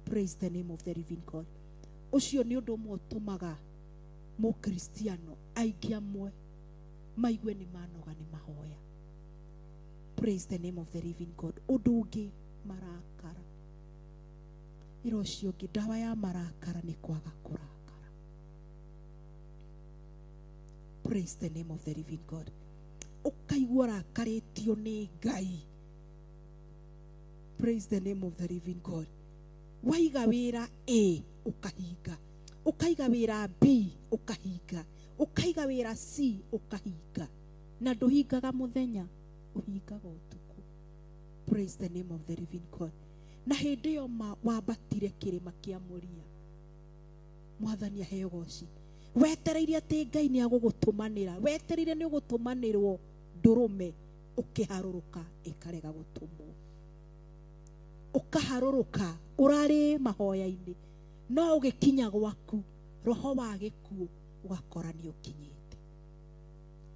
S4: Praise the name of the living God. Ũcio nĩ ũndũ ũmwe ũtũmaga mũkristiano aingĩ amwe maigue nĩ manoga nĩ mahoya. Praise the name of the living God. Ũndũ ũngĩ, marakara. Ĩra ũcio ũngĩ, ndawa ya marakara nĩ kwaga kũrakara. Praise the name of the living God. Ũkaigua ũrakarĩtio nĩ Ngai. Praise the name of the living God. Waiga wĩra A ũkahinga, ũkaiga wĩra B ũkahinga, Ũkaiga wĩra C ũkahinga. Na ndũhingaga mũthenya, ũhingaga ũtukũ. Praise the name of the living God. Na hĩndĩ ĩyo ma wambatire kĩrĩma kĩa Moria. Mwathani aheo goci. Wetereire atĩ Ngai nĩ agũgũtũmanĩra. Wetereire nĩ ũgũtũmanĩrwo ndũrũme ũkĩharũrũka ĩkarega gũtũmwo. Ũkaharũrũka ũrarĩ mahoya-inĩ no ũgĩkinya gwaku roho wa gĩkuũ ũgakora nĩ ũkinyĩte.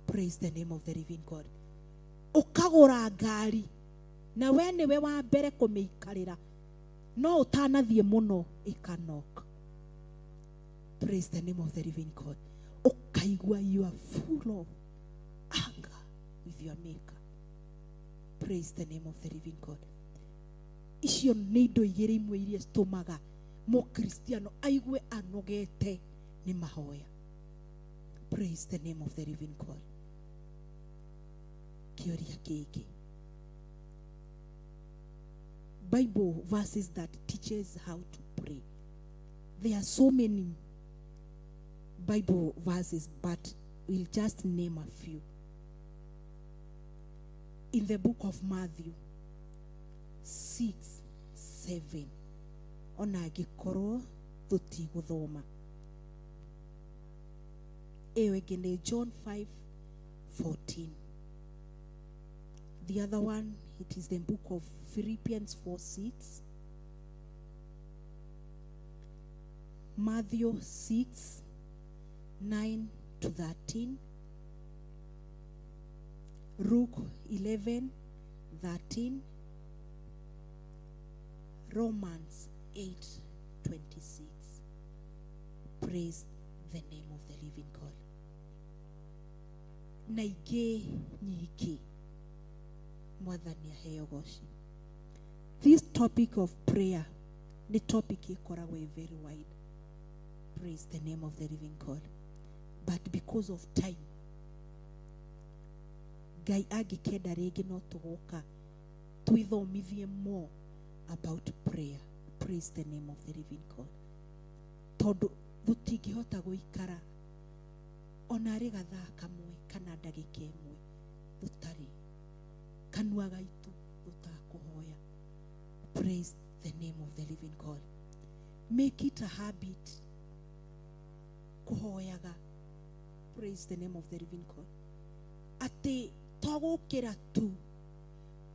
S4: Praise the name of the living God. Ũkagũra ngari na we nĩwe wa mbere kũmĩikarĩra no ũtanathiĩ mũno ĩkanoka. Praise the name of the living God. Ũkaigua you are full of anger with your maker. Praise the name of the living God. Icio nĩ indo igĩrĩ imwe iria citũmaga mũkristiano aigue anogete nĩ mahoya. Praise the name of the living God. Kĩũria kĩngĩ. Bible verses that teaches how to pray. There are so many Bible verses, but we'll just name a few. In the book of Matthew 6, 7. Ona angĩkorwo tũtigũthoma. Ĩyo ĩngĩ nĩ John 5, 14. The other one, it is the book of Philippians 4, 6. Matthew 6, 9 to 13. Luke 11, 13. Romans 8, 26. Praise the name of the living God. Na ingĩ nyingĩ mwathani aheo goci. This topic of prayer nĩ topic ĩkoragwo ĩ very wide. Praise the name of the living God. But because of time, Ngai angĩkenda rĩngĩ no tũgoka twĩthomithie more about prayer. Praise the name of the living God. Tondũ tũtingĩhota gũikara ona arĩ gathaa kamwe kana ndagĩka ĩmwe tũtarĩ kanua gaitũ tũtakũhoya. Praise the name of the living God. Make it a habit kũhoyaga. Praise the name of the living God. Atĩ to gũkĩra tu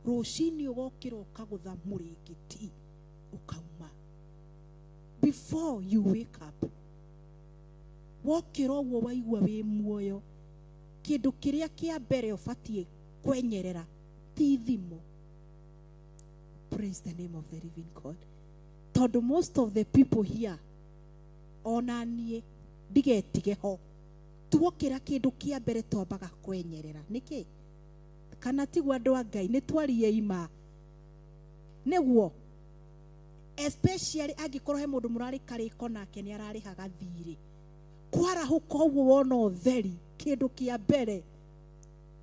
S4: rũcinĩ ũgokĩra ũkagũtha mũrĩngĩti ũkauma. Before you wake up, wokĩra ũguo waigua wĩ muoyo, kĩndũ kĩrĩa kĩa mbere ũbatiĩ kwenyerera ti thimũ. Praise the name of the living God. Tondũ most of the people here, ona niĩ ndigetige ho, tuokĩra kĩndũ kĩa mbere twambaga kwenyerera nĩkĩ? Kana tiguo andũ a Ngai nĩ twarie ima nĩguo, especially angĩkorwo he mũndũ mũrarĩ karĩko nake nĩ ararĩhaga thirĩ, kwarahũka ũguo wona ũtheri, kĩndũ kĩa mbere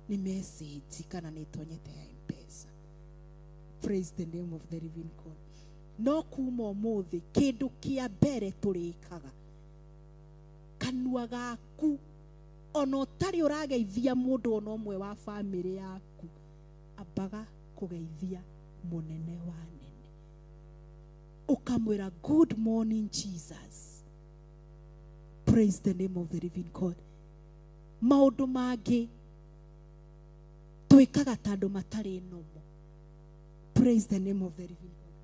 S4: nĩ message kana nĩ tonyete ya M-Pesa. Praise the name of the living God. No kuma ũmũthĩ kĩndũ kĩa mbere tũrĩkaga kanua gaku ona ũtarĩ ũrageithia mũndũ ona ũmwe wa bamĩrĩ yaku, ambaga kũgeithia mũnene wa nene, ũkamwĩra good morning Jesus. Praise the name of the living God. Maũndũ mangĩ twĩkaga ta andũ matarĩ nomo. Praise the name of the living God.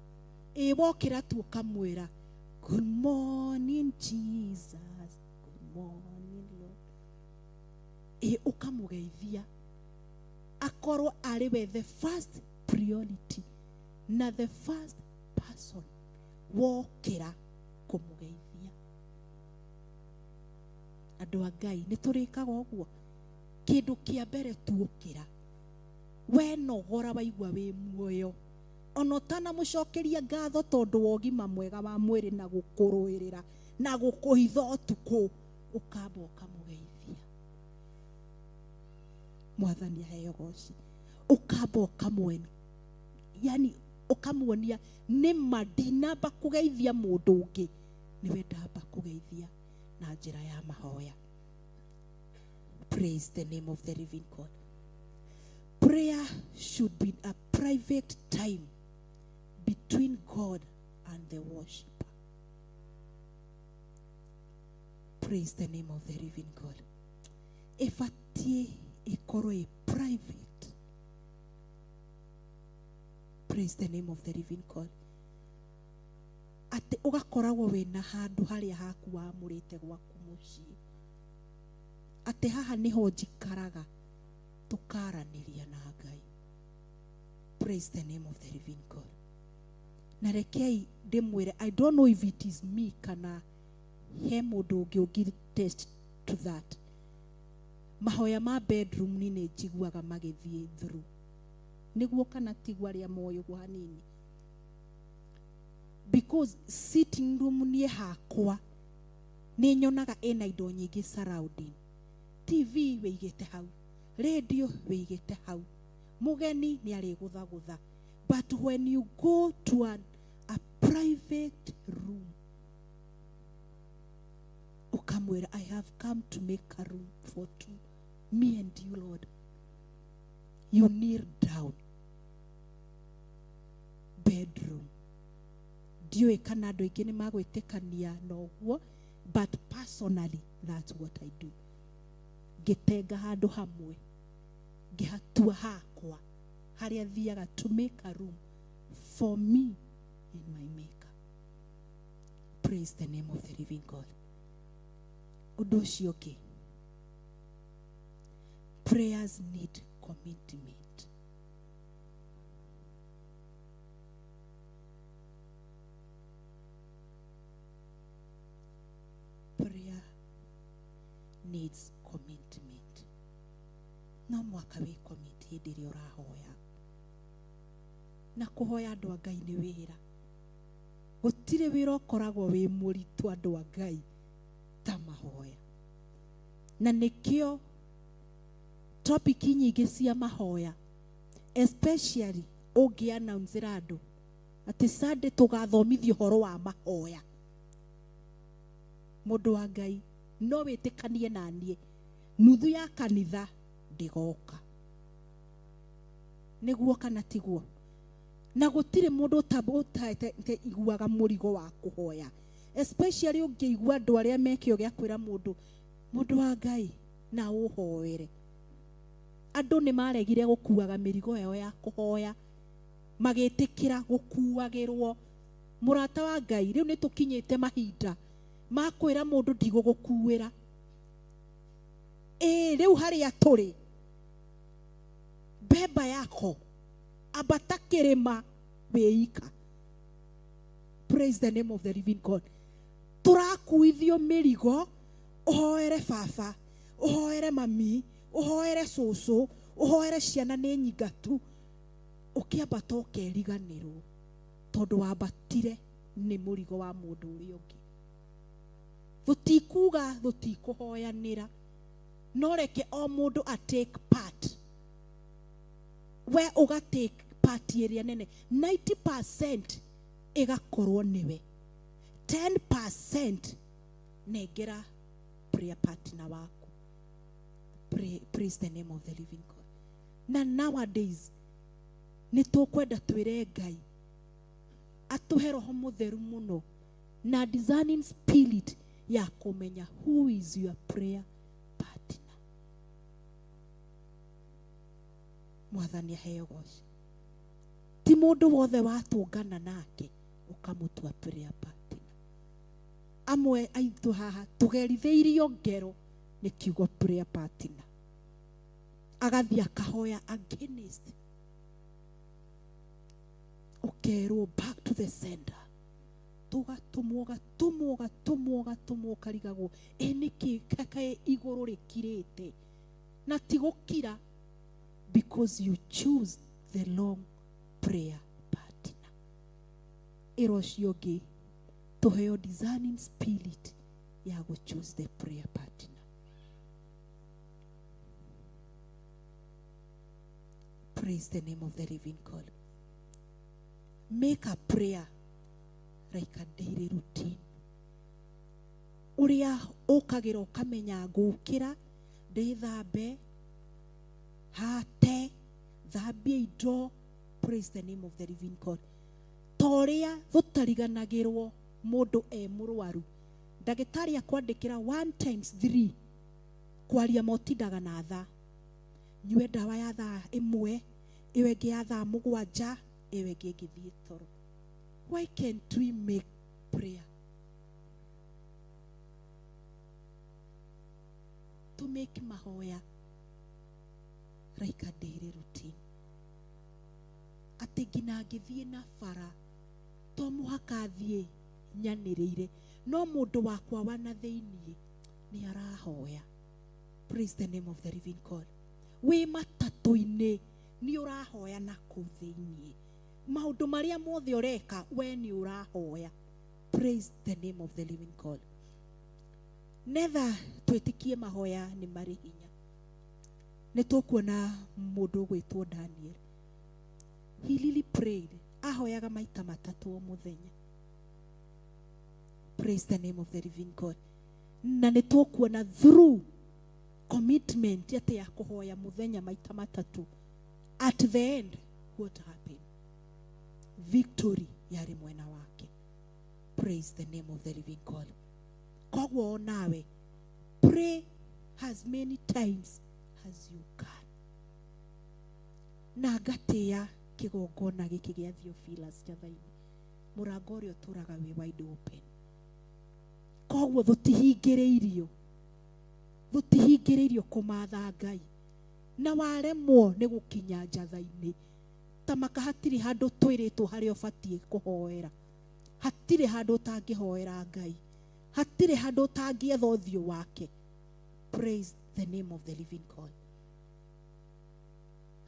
S4: Ĩ wokĩra tu ũkamwĩra good morning Jesus, good morning Lord. Ĩ ũkamũgeithia akorwo arĩ we the first priority na the first person wokĩra kũmũgeithia. Andũ a Ngai nĩ tũrĩkaga ũguo. Kĩndũ kĩa mbere tuokĩra, we nogora waigua wĩ muoyo, ona ũtanamũcokeria ngatho tondũ wa ũgima mwega wa mwĩrĩ na gũkũrũĩrĩra na gũkũhitha ũtukũ, ũkamba ũkamũgeithia. Mwathani aheo goci. Ũkamba ũkamwe, yani ũkamuonia nĩ ma ndinamba kũgeithia mũndũ ũngĩ, nĩwe ndamba kũgeithia na njĩra ya mahoya. Praise the name of the living God. Prayer should be a private time between God and the worshiper. Praise the name of the living God. Ĩbatiĩ ĩkorwo ĩ private. Praise the name of the living God. Atĩ ũgakoragwo wĩna handũ harĩa haku wamũrĩte gwaku mũciĩ. Atĩ haha nĩho njikaraga tũkaranĩria na Ngai. Praise the name of the living God. Na rekei ndĩmwĩre, I don't know if it is me kana he mũndũ ũngĩ ũngĩ test to that. Mahoya ma bedroom ni nĩ njiguaga magĩthiĩ through. Nĩguo kana tiguo arĩa moĩ ũguo hanini. Because sitting room niĩ hakwa nĩ nyonaga ĩna indo nyingĩ surrounding. TV wĩigĩte hau, radio wĩigĩte hau, mũgeni nĩ arĩgũthagũtha. But when you go to a private room, ukamwĩra, I have come to make a room for two, me and you, Lord. You kneel down. Bedroom. Ndiũĩ kana andũ aingĩ nĩ magwĩtĩkania na ũguo, but personally that's what I do. Ngĩtenga handũ hamwe, ngĩhatua hakwa harĩa thiaga to make a room for me and my maker. Praise the name of the living God. Ũndũ ũcio ũngĩ, prayers need commitment. Prayer needs commitment. No mwaka wĩ commit hĩndĩ ĩrĩa ũrahoya. Na kũhoya andũ a Ngai nĩ wĩra. Gũtirĩ wĩra ũkoragwo wĩ mũritũ andũ a Ngai ta mahoya. Na nĩkĩo topic nyingĩ cia mahoya, especially ũngĩ announce-ĩra andũ atĩ Sunday tũgathomithio ũhoro wa mahoya. Mũndũ wa Ngai no wĩtĩkanie na niĩ, nuthu ya kanitha ndĩgoka. Nĩguo kana tiguo? Na gũtirĩ mũndũ ũtaiguaga mũrigo wa kũhoya, especially ũngĩigua andũ arĩa mekĩo gĩa kwĩra mũndũ, mũndũ wa Ngai na ũhoere. Andũ nĩ maregire gũkuaga mĩrigo yao ya kũhoya, magĩtĩkĩra gũkuagĩrwo. Mũrata wa Ngai, rĩu nĩ tũkinyĩte mahinda ma kwĩra mũndũ ndigũgũkuĩra. Ĩĩ, rĩu harĩa tũrĩ, beba yako, ambata kĩrĩma wĩika. Praise the name of the living God. Tũrakuithio mĩrigo, ũhoere baba, ũhoere mami, ũhoere cũcũ, ũhoere ciana nĩ nyingatu. Ũkĩambata ũkeriganĩrwo tondũ wambatire nĩ mũrigo wa mũndũ ũrĩa ũngĩ. Tũtikuga tũtikũhoyanĩra, no reke o mũndũ a take part. We ũga take part ĩrĩa nene, 90% ĩgakorwo nĩwe, 10% nengera prayer partner waku. Praise the name of the living God. Na nowadays nĩ tũkwenda twĩre Ngai atũhe roho mũtheru mũno na discerning spirit ya kũmenya who is your prayer partner. Mwathani aheo goci. Ti mũndũ wothe watũngana nake ũkamũtua prayer partner. Amwe aitũ haha tũgerithĩirio ngero nĩ kiugo prayer partner. Agathiĩ akahoya against, ũkerwo back to the sender. Tũgatũmwo, ũgatũmwo, ũgatũmwo, ũgatũmwo, ũkarigagwo ĩ nĩkĩ kaĩ igũrũ rĩkirĩte, na ti gũkira, because you choose the wrong prayer partner. Ĩra ũcio ũngĩ tũheo discerning spirit ya gũ choose the prayer partner. Praise the name of the living God. Make a prayer like a daily routine. Ũrĩa ũkagĩra ũkamenya ngũkĩra Ndĩthambe, hate, thambie indo. Praise the name of the living God. Ta ũrĩa tũtariganagĩrwo mũndũ e mũrwaru, ndagĩtarĩ akwandĩkĩra 1 times 3, kwaria motindaga na thaa, nyue ndawa ya thaa 1, ĩyo ĩngĩ ya thaa 7, ĩyo ĩngĩ ĩngĩthiĩ toro. Why can't we make prayer to make mahoya like a daily routine? Atĩ nginya ngĩthiĩ na bara to mũhaka thiĩ nyanĩrĩire, no mũndũ wakwa wa na thĩiniĩ nĩ arahoya. Praise the name of the living God. Wĩ matatũ-inĩ nĩ ũrahoya na kũu thĩiniĩ, maũndũ marĩa mothe ũreka we nĩ ũrahoya. Praise the name of the living God. Netha twĩtĩkie mahoya nĩ marĩ hinya. Nĩ tũkuona mũndũ ũgwĩtwo Daniel. He really prayed. Ahoyaga maita 3 o mũthenya. Praise the name of the living God. Na nĩ tũkuona through commitment atĩ ya kũhoya mũthenya maita 3, at the end what happened? Victory yarĩ mwena wake. Praise the name of the living God. Koguo onawe pray as many times as you can. Na ngatĩĩa kĩgongona gĩkĩ gĩa Theophilus Njatha-inĩ, mũrango ũrĩa ũtũraga wĩ wide open. Koguo tũtihingĩrĩirio kũmatha Ngai, na waremwo nĩ gũkinya Njatha-inĩ, ta maka hatirĩ handũ twĩrĩtwo harĩa ũbatiĩ kũhoera, hatirĩ handũ ũtangĩhoera Ngai, hatirĩ handũ ũtangĩetha ũthiũ wake. Praise the name of the living God.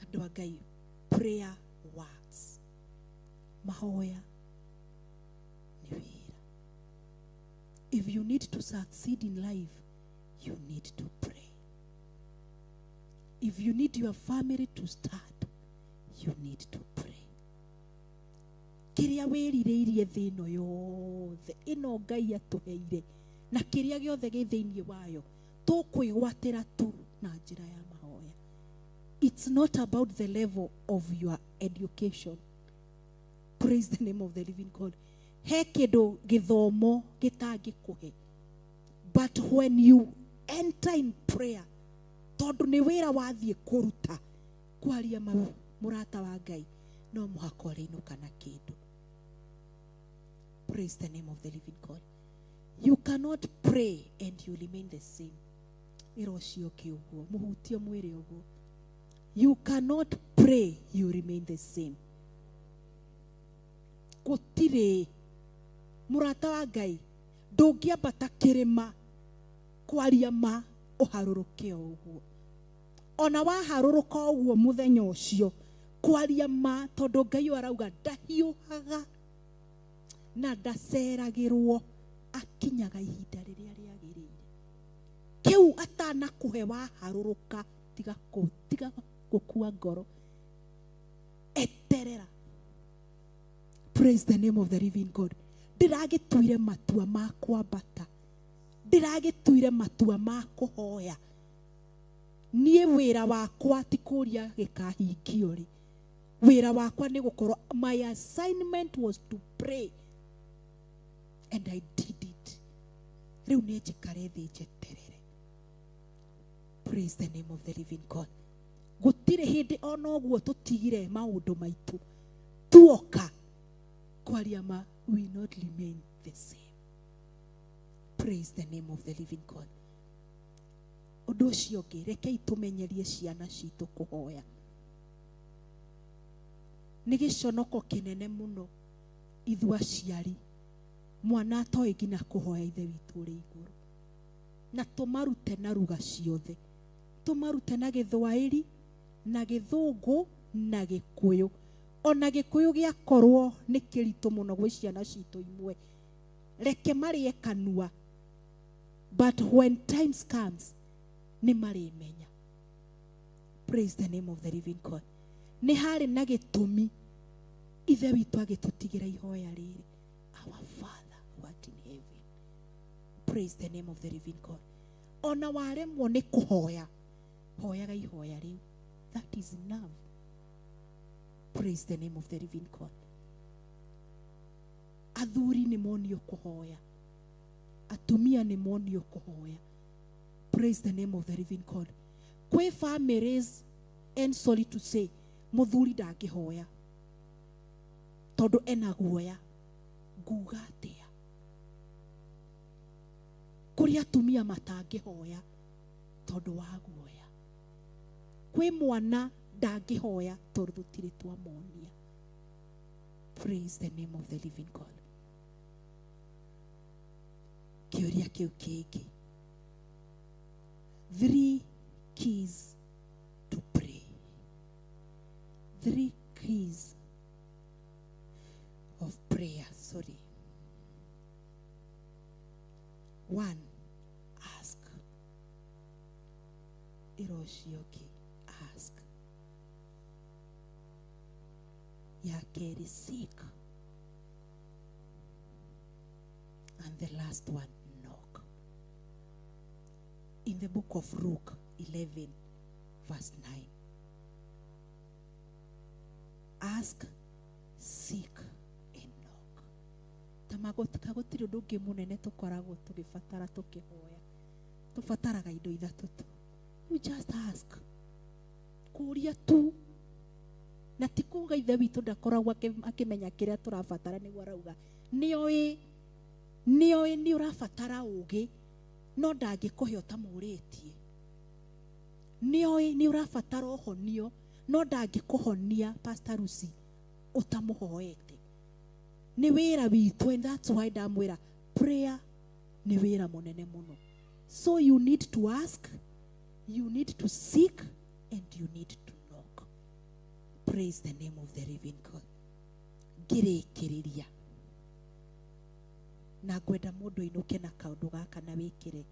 S4: Andũ a Ngai, prayer works. Mahoya nĩ wĩra. If you need to succeed in life, you need to pray. If you need your family to start, you need to pray. Kĩrĩa wĩrirĩirie thĩ ĩno yothe ĩno Ngai atũheire na kĩrĩa gĩothe gĩ thĩinĩ wayo, tũkwĩgwatĩra tu na njĩra ya mahoya. It's not about the level of your education. Praise the name of the living God. He kĩndũ gĩthomo gĩtangĩkũhe, but when you enter in prayer, tondũ nĩ wĩra wathiĩ kũruta, kwaria mũrata wa Ngai, no mũhaka ũrĩinũka na kĩndũ. Praise the name of the living God. You cannot pray and you remain the same. Ĩra ũcio ũngĩ ũguo, mũhutie mwĩrĩ ũguo. You cannot pray, you remain the same. Gũtirĩ mũrata wa Ngai, ndũngĩambata kĩrĩma kwaria ma ũharũrũke o ũguo. Ona waharũrũka ũguo mũthenya ũcio, kwaria ma, tondũ Ngai ũyũ arauga ndahiũhaga na ndaceragĩrwo, akinyaga ihinda rĩrĩa rĩagĩrĩire. Kĩu atanakũhe waharũrũka, tiga gũkua ngoro, eterera. Praise the name of the living God. Ndĩragĩtuire matua ma kwambata, ndĩragĩtuire matua ma kũhoya. Niĩ wĩra wakwa ti kũria gĩkahingio rĩ, wĩra wakwa nĩ gũkorwo, my assignment was to pray and I did it. Rĩu nĩ njikare thĩ njeterere. Praise the name of the living God. Gũtirĩ hĩndĩ ona ũguo tũtigire maũndũ maitũ tuoka kwaria ma, we not remain the same. Praise the name of the living God. Ũndũ ũcio ũngĩ, rekei tũmenyerie ciana citũ kũhoya. Nĩ gĩconoko kĩnene mũno ithuĩ aciari, mwana atoĩ nginya kũhoya Ithe witũ ũrĩ igũrũ, na tũmarute na ruga ciothe, tũmarute na Gĩthwaĩri na Gĩthũngũ na Gĩkũyũ. Ona Gĩkũyũ gĩakorwo nĩ kĩritũ mũno gwĩ ciana citũ imwe, reke marĩe kanua, but when times comes nĩ marĩmenya. Praise the name of the living God. Nĩ harĩ na gĩtũmi Ithe witũ agĩtũtigĩra ihoya rĩrĩ, Our Father who art in heaven. Praise the name of the living God. Ona waremwo nĩ kũhoya, hoyaga ihoya rĩu. That is enough. Praise the name of the living God. Athuri nĩ monio kũhoya, atumia nĩ monio kũhoya. Praise the name of the living God. Kwĩ families, and sorry to say, mũthuri ndangĩhoya tondũ ena guoya. Nguga atĩa? Kũrĩ atumia matangĩhoya tondũ wa guoya. Kwĩ mwana ndangĩhoya tondũ tũtirĩ twamonia. Praise the name of the living God. Kĩũria kĩu kĩngĩ, three keys to pray, three keys of prayer, sorry. One, ask. Ĩra ũcio ũngĩ, ask. Ya kerĩ, seek. And the last one, knock. In the book of Luke 11 verse 9, ask, seek and knock. Ta magũtika gũtirĩ ũndũ ũngĩ mũnene tũkoragwo tũgĩbatara tũkĩhoya. Tũbataraga indo ithatũ tu. You just ask, kũria tu. Na ti kuga Ithe witũ ndakoragwo akĩmenya kĩrĩa tũrabatara. Nĩguo arauga nĩoĩ, nĩoĩ nĩ ũrabatara ũgĩ, no ndangĩkũhe ũtamũrĩtie. Nĩoĩ nĩ ũrabatara ũhonio, no ndangĩkũhonia, Pastor Lucy, ũtamũhoete. Nĩ wĩra witũ, and that's why ndamwĩra prayer nĩ wĩra mũnene mũno. So you need to ask, you need to seek and you need to knock. Praise the name of the living God. Ngĩrĩkĩrĩria na ngwenda mũndũ ainũke na kaũndũ gaka na wĩkĩre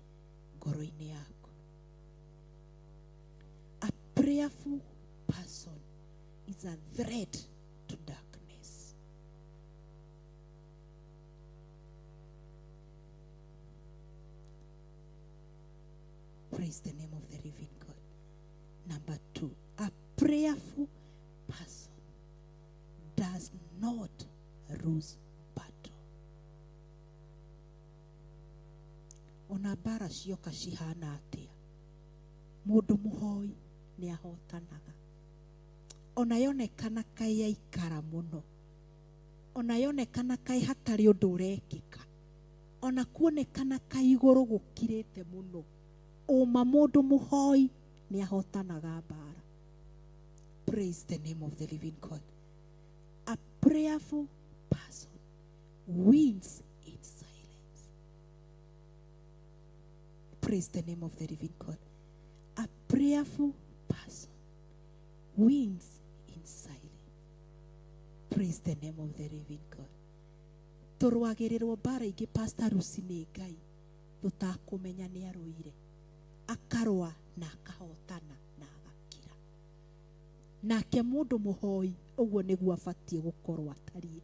S4: ngoro-inĩ yaku. A prayerful person is a threat to darkness. Praise the name of the living God. Number two, a prayerful person does not lose battle. Ona mbara cioka cihana atĩa, mũndũ mũhoi nĩ ahotanaga. Ona yonekana kaĩ yaikara mũno, ona yonekana kaĩ hatarĩ ũndũ ũrekĩka, ona kuonekana kaĩ igũrũ gũkirĩte mũno, ũma mũndũ mũhoi nĩ ahotanaga mbara. Praise the name of the living God. A prayerful person wins in silence. Praise the name of the living God. A prayerful person wins in silence. Praise the name of the living God. Tũrũagĩrĩrwo mbara ingĩ, Pastor Lucy, nĩ Ngai tũtakũmenya nĩ arũire, akarũa na akahotana na agakira. Nake mũndũ mũhoi ũguo nĩguo abatiĩ gũkorwo atariĩ,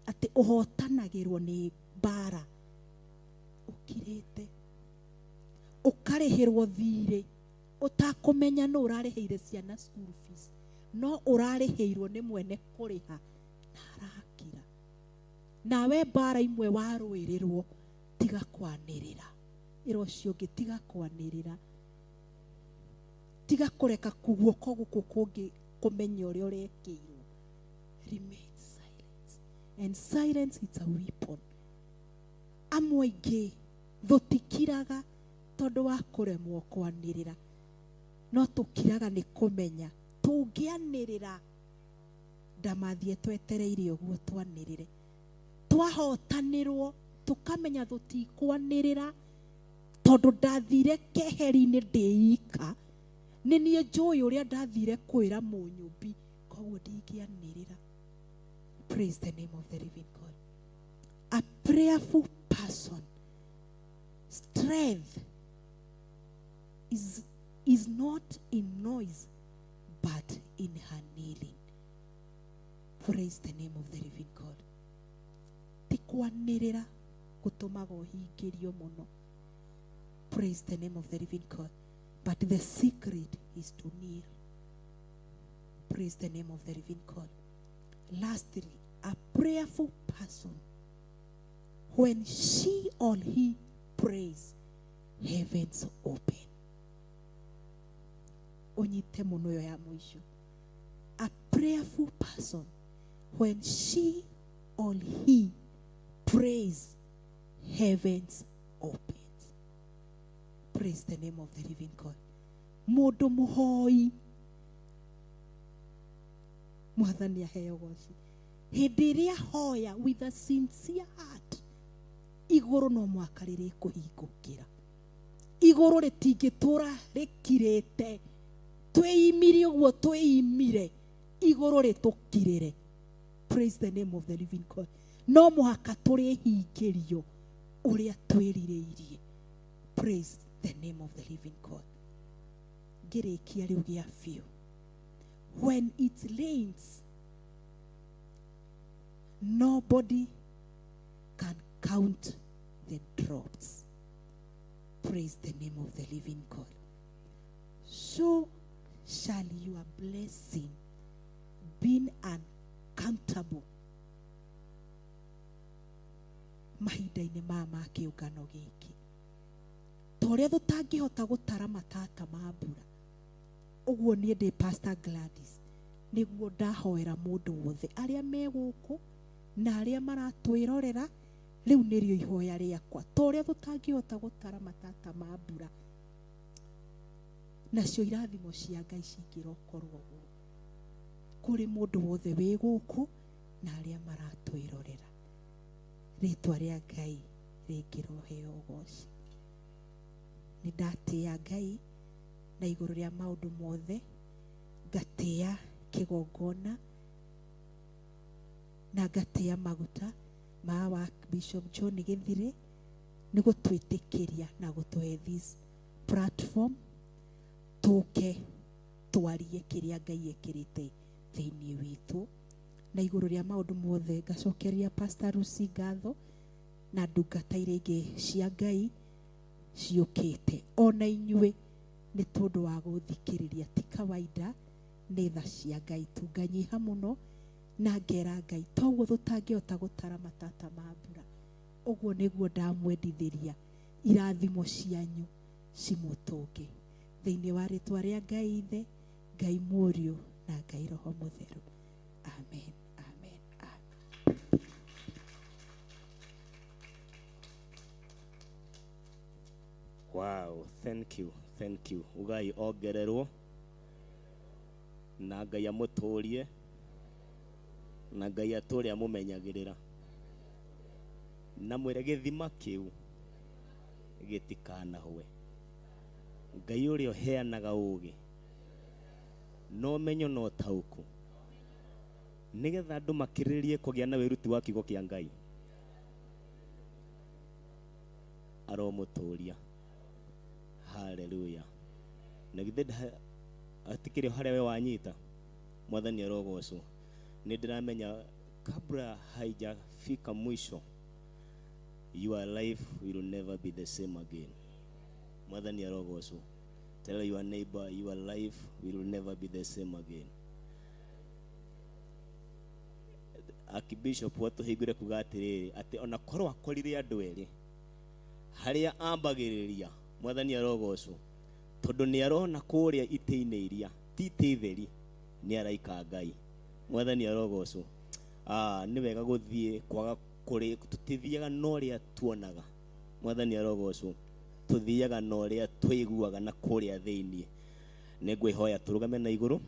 S4: atĩ ũhotanagĩrwo nĩ mbara ũkirĩte, ũkarĩhĩrwo thirĩ ũtakũmenya nũ ũrarĩhĩire ciana school fees, no ũrarĩhĩirwo nĩ mwene kũrĩha na arakira. Nawe mbara imwe warũĩrĩrwo, tiga kwanĩrĩra. Ĩra ũcio ũngĩ, tiga kwanĩrĩra, tiga kũreka guoko gũkũ kũngĩ kũmenya ũrĩa ũrekĩirwo. Remain silent, and silence is a weapon. Amwe aingĩ tũtikiraga tondũ wa kũremwo kwanĩrĩra, no tũkiraga nĩ kũmenya tũngĩanĩrĩra ndamathiĩ twetereire ũguo twanĩrĩre twahotanĩrwo. Tũkamenya tũtikwanĩrĩra tondũ ndathire keheri-inĩ ndĩika, nĩ niĩ njũĩ ũrĩa ndathire kwĩra mũnyũmbi, koguo ndingĩanĩrĩra. Praise the name of the living God. A prayerful person, strength is not in noise but in her kneeling. Praise the name of the living God. Ti kwanĩrĩra gũtũmaga ũhingĩrio mũno. Praise Praise the name of the living God. But the secret is to kneel. Praise the name of the living God. Lastly, a prayerful person, when she or he prays, heavens open. Ũnyite mũno ĩyo ya mũico. A prayerful person, when she or he prays, heavens open. Praise the name of the living God. Mũndũ mũhoi, Mwathani aheo goci. Hĩndĩ ĩrĩa hoya with a sincere heart, igũrũ no mwaka rĩrĩkũhingũkĩra. Igũrũ rĩtingĩtũra rĩkirĩte. Twĩimire ũguo twĩimire, igũrũ rĩtũkirĩre. Praise the name of the living God. No mũhaka tũrĩhingĩrio ũrĩa twĩrirĩirie. Praise the name of the living God. Ngĩrĩkia rĩu gĩa biũ. When it rains, nobody can count the drops. Praise the name of the living God. So shall your blessing be uncountable mahinda-inĩ maya ma kĩũngano gĩkĩ. Ta ũrĩa tũtangĩhota gũtara matata ma mbura, ũguo niĩ ndĩ Pastor Gladys nĩguo ndahoera mũndũ wothe arĩa me gũkũ na arĩa maratwĩrorera. Rĩu nĩrĩo ihoya rĩakwa. Ta ũrĩa tũtangĩhota gũtara matata ma mbura, nacio irathimo cia Ngai cingĩrokorwo ũguo kũrĩ mũndũ wothe wĩ gũkũ na arĩa maratwĩrorera. Rĩtwa rĩa Ngai rĩngĩroheo ũgoci. Nĩ ndatĩĩa Ngai na igũrũ rĩa maũndũ mothe, ngatĩĩa kĩgongona na ngatĩĩa maguta ma wa Bishop John Gĩthirĩ nĩ gũtwĩtĩkĩria na gũtũhe this platform tũke twarie kĩrĩa Ngai ekĩrĩte thĩinĩ witũ. Na igũrũ rĩa maũndũ mothe ngacokeria Pastor Lucy ngatho na ndungata iria ingĩ cia Ngai ciũkĩte, ona inyuĩ nĩ tondũ wa gũthikĩrĩria. Ti kawaida, nĩ tha cia Ngai tu. Nganyiha mũno na ngera Ngai toguo tũtangĩhota gũtara matata ma mbura, ũguo nĩguo ndamwendithĩria irathimo cianyu cimũtũnge thĩinĩ wa rĩtwa rĩa Ngai Ithe, Ngai Mũriũ na Ngai Roho Mũtheru. Amen, amen, amen.
S3: Wow, thank you, thank you. Ugai ongererwo na Ngai amũtũrie na Ngai atũre amũmenyagĩrĩra na mwĩre gĩthima kĩu gĩtikanahwe. Ngai ũrĩa ũheanaga ũũgĩ na ũmenyo na ũtaũku nĩgetha andũ makĩrĩrĩrie kũgĩa na wĩruti wa kiugo kĩa Ngai aromũtũria. Haleluya. Na githĩ atikĩrĩ harĩa we wanyita. Mwathani arogocwo. Nĩ ndĩramenya kabla haijafika mwisho, your life will never be the same again. Mwathani arogocwo. Tell your neighbor, your life will never be the same again. Archbishop watũhingũre kuga atĩrĩrĩ, atĩ ona korwo akorire andũ erĩ harĩa ambagĩrĩria, Mwathani arogocwo, tondũ nĩ arona kũrĩa itĩ-inĩ iria ti itĩ theri, nĩ araika Ngai. Mwathani arogocwo. Nĩ wega gũthiĩ kwaga kũrĩ, tũtithiaga na ũrĩa tuonaga. Mwathani arogocwo. Tũthiaga na ũrĩa tũiguaga na kũrĩa thĩiniĩ. Nĩ ngwĩhoya tũrũgame na igũrũ.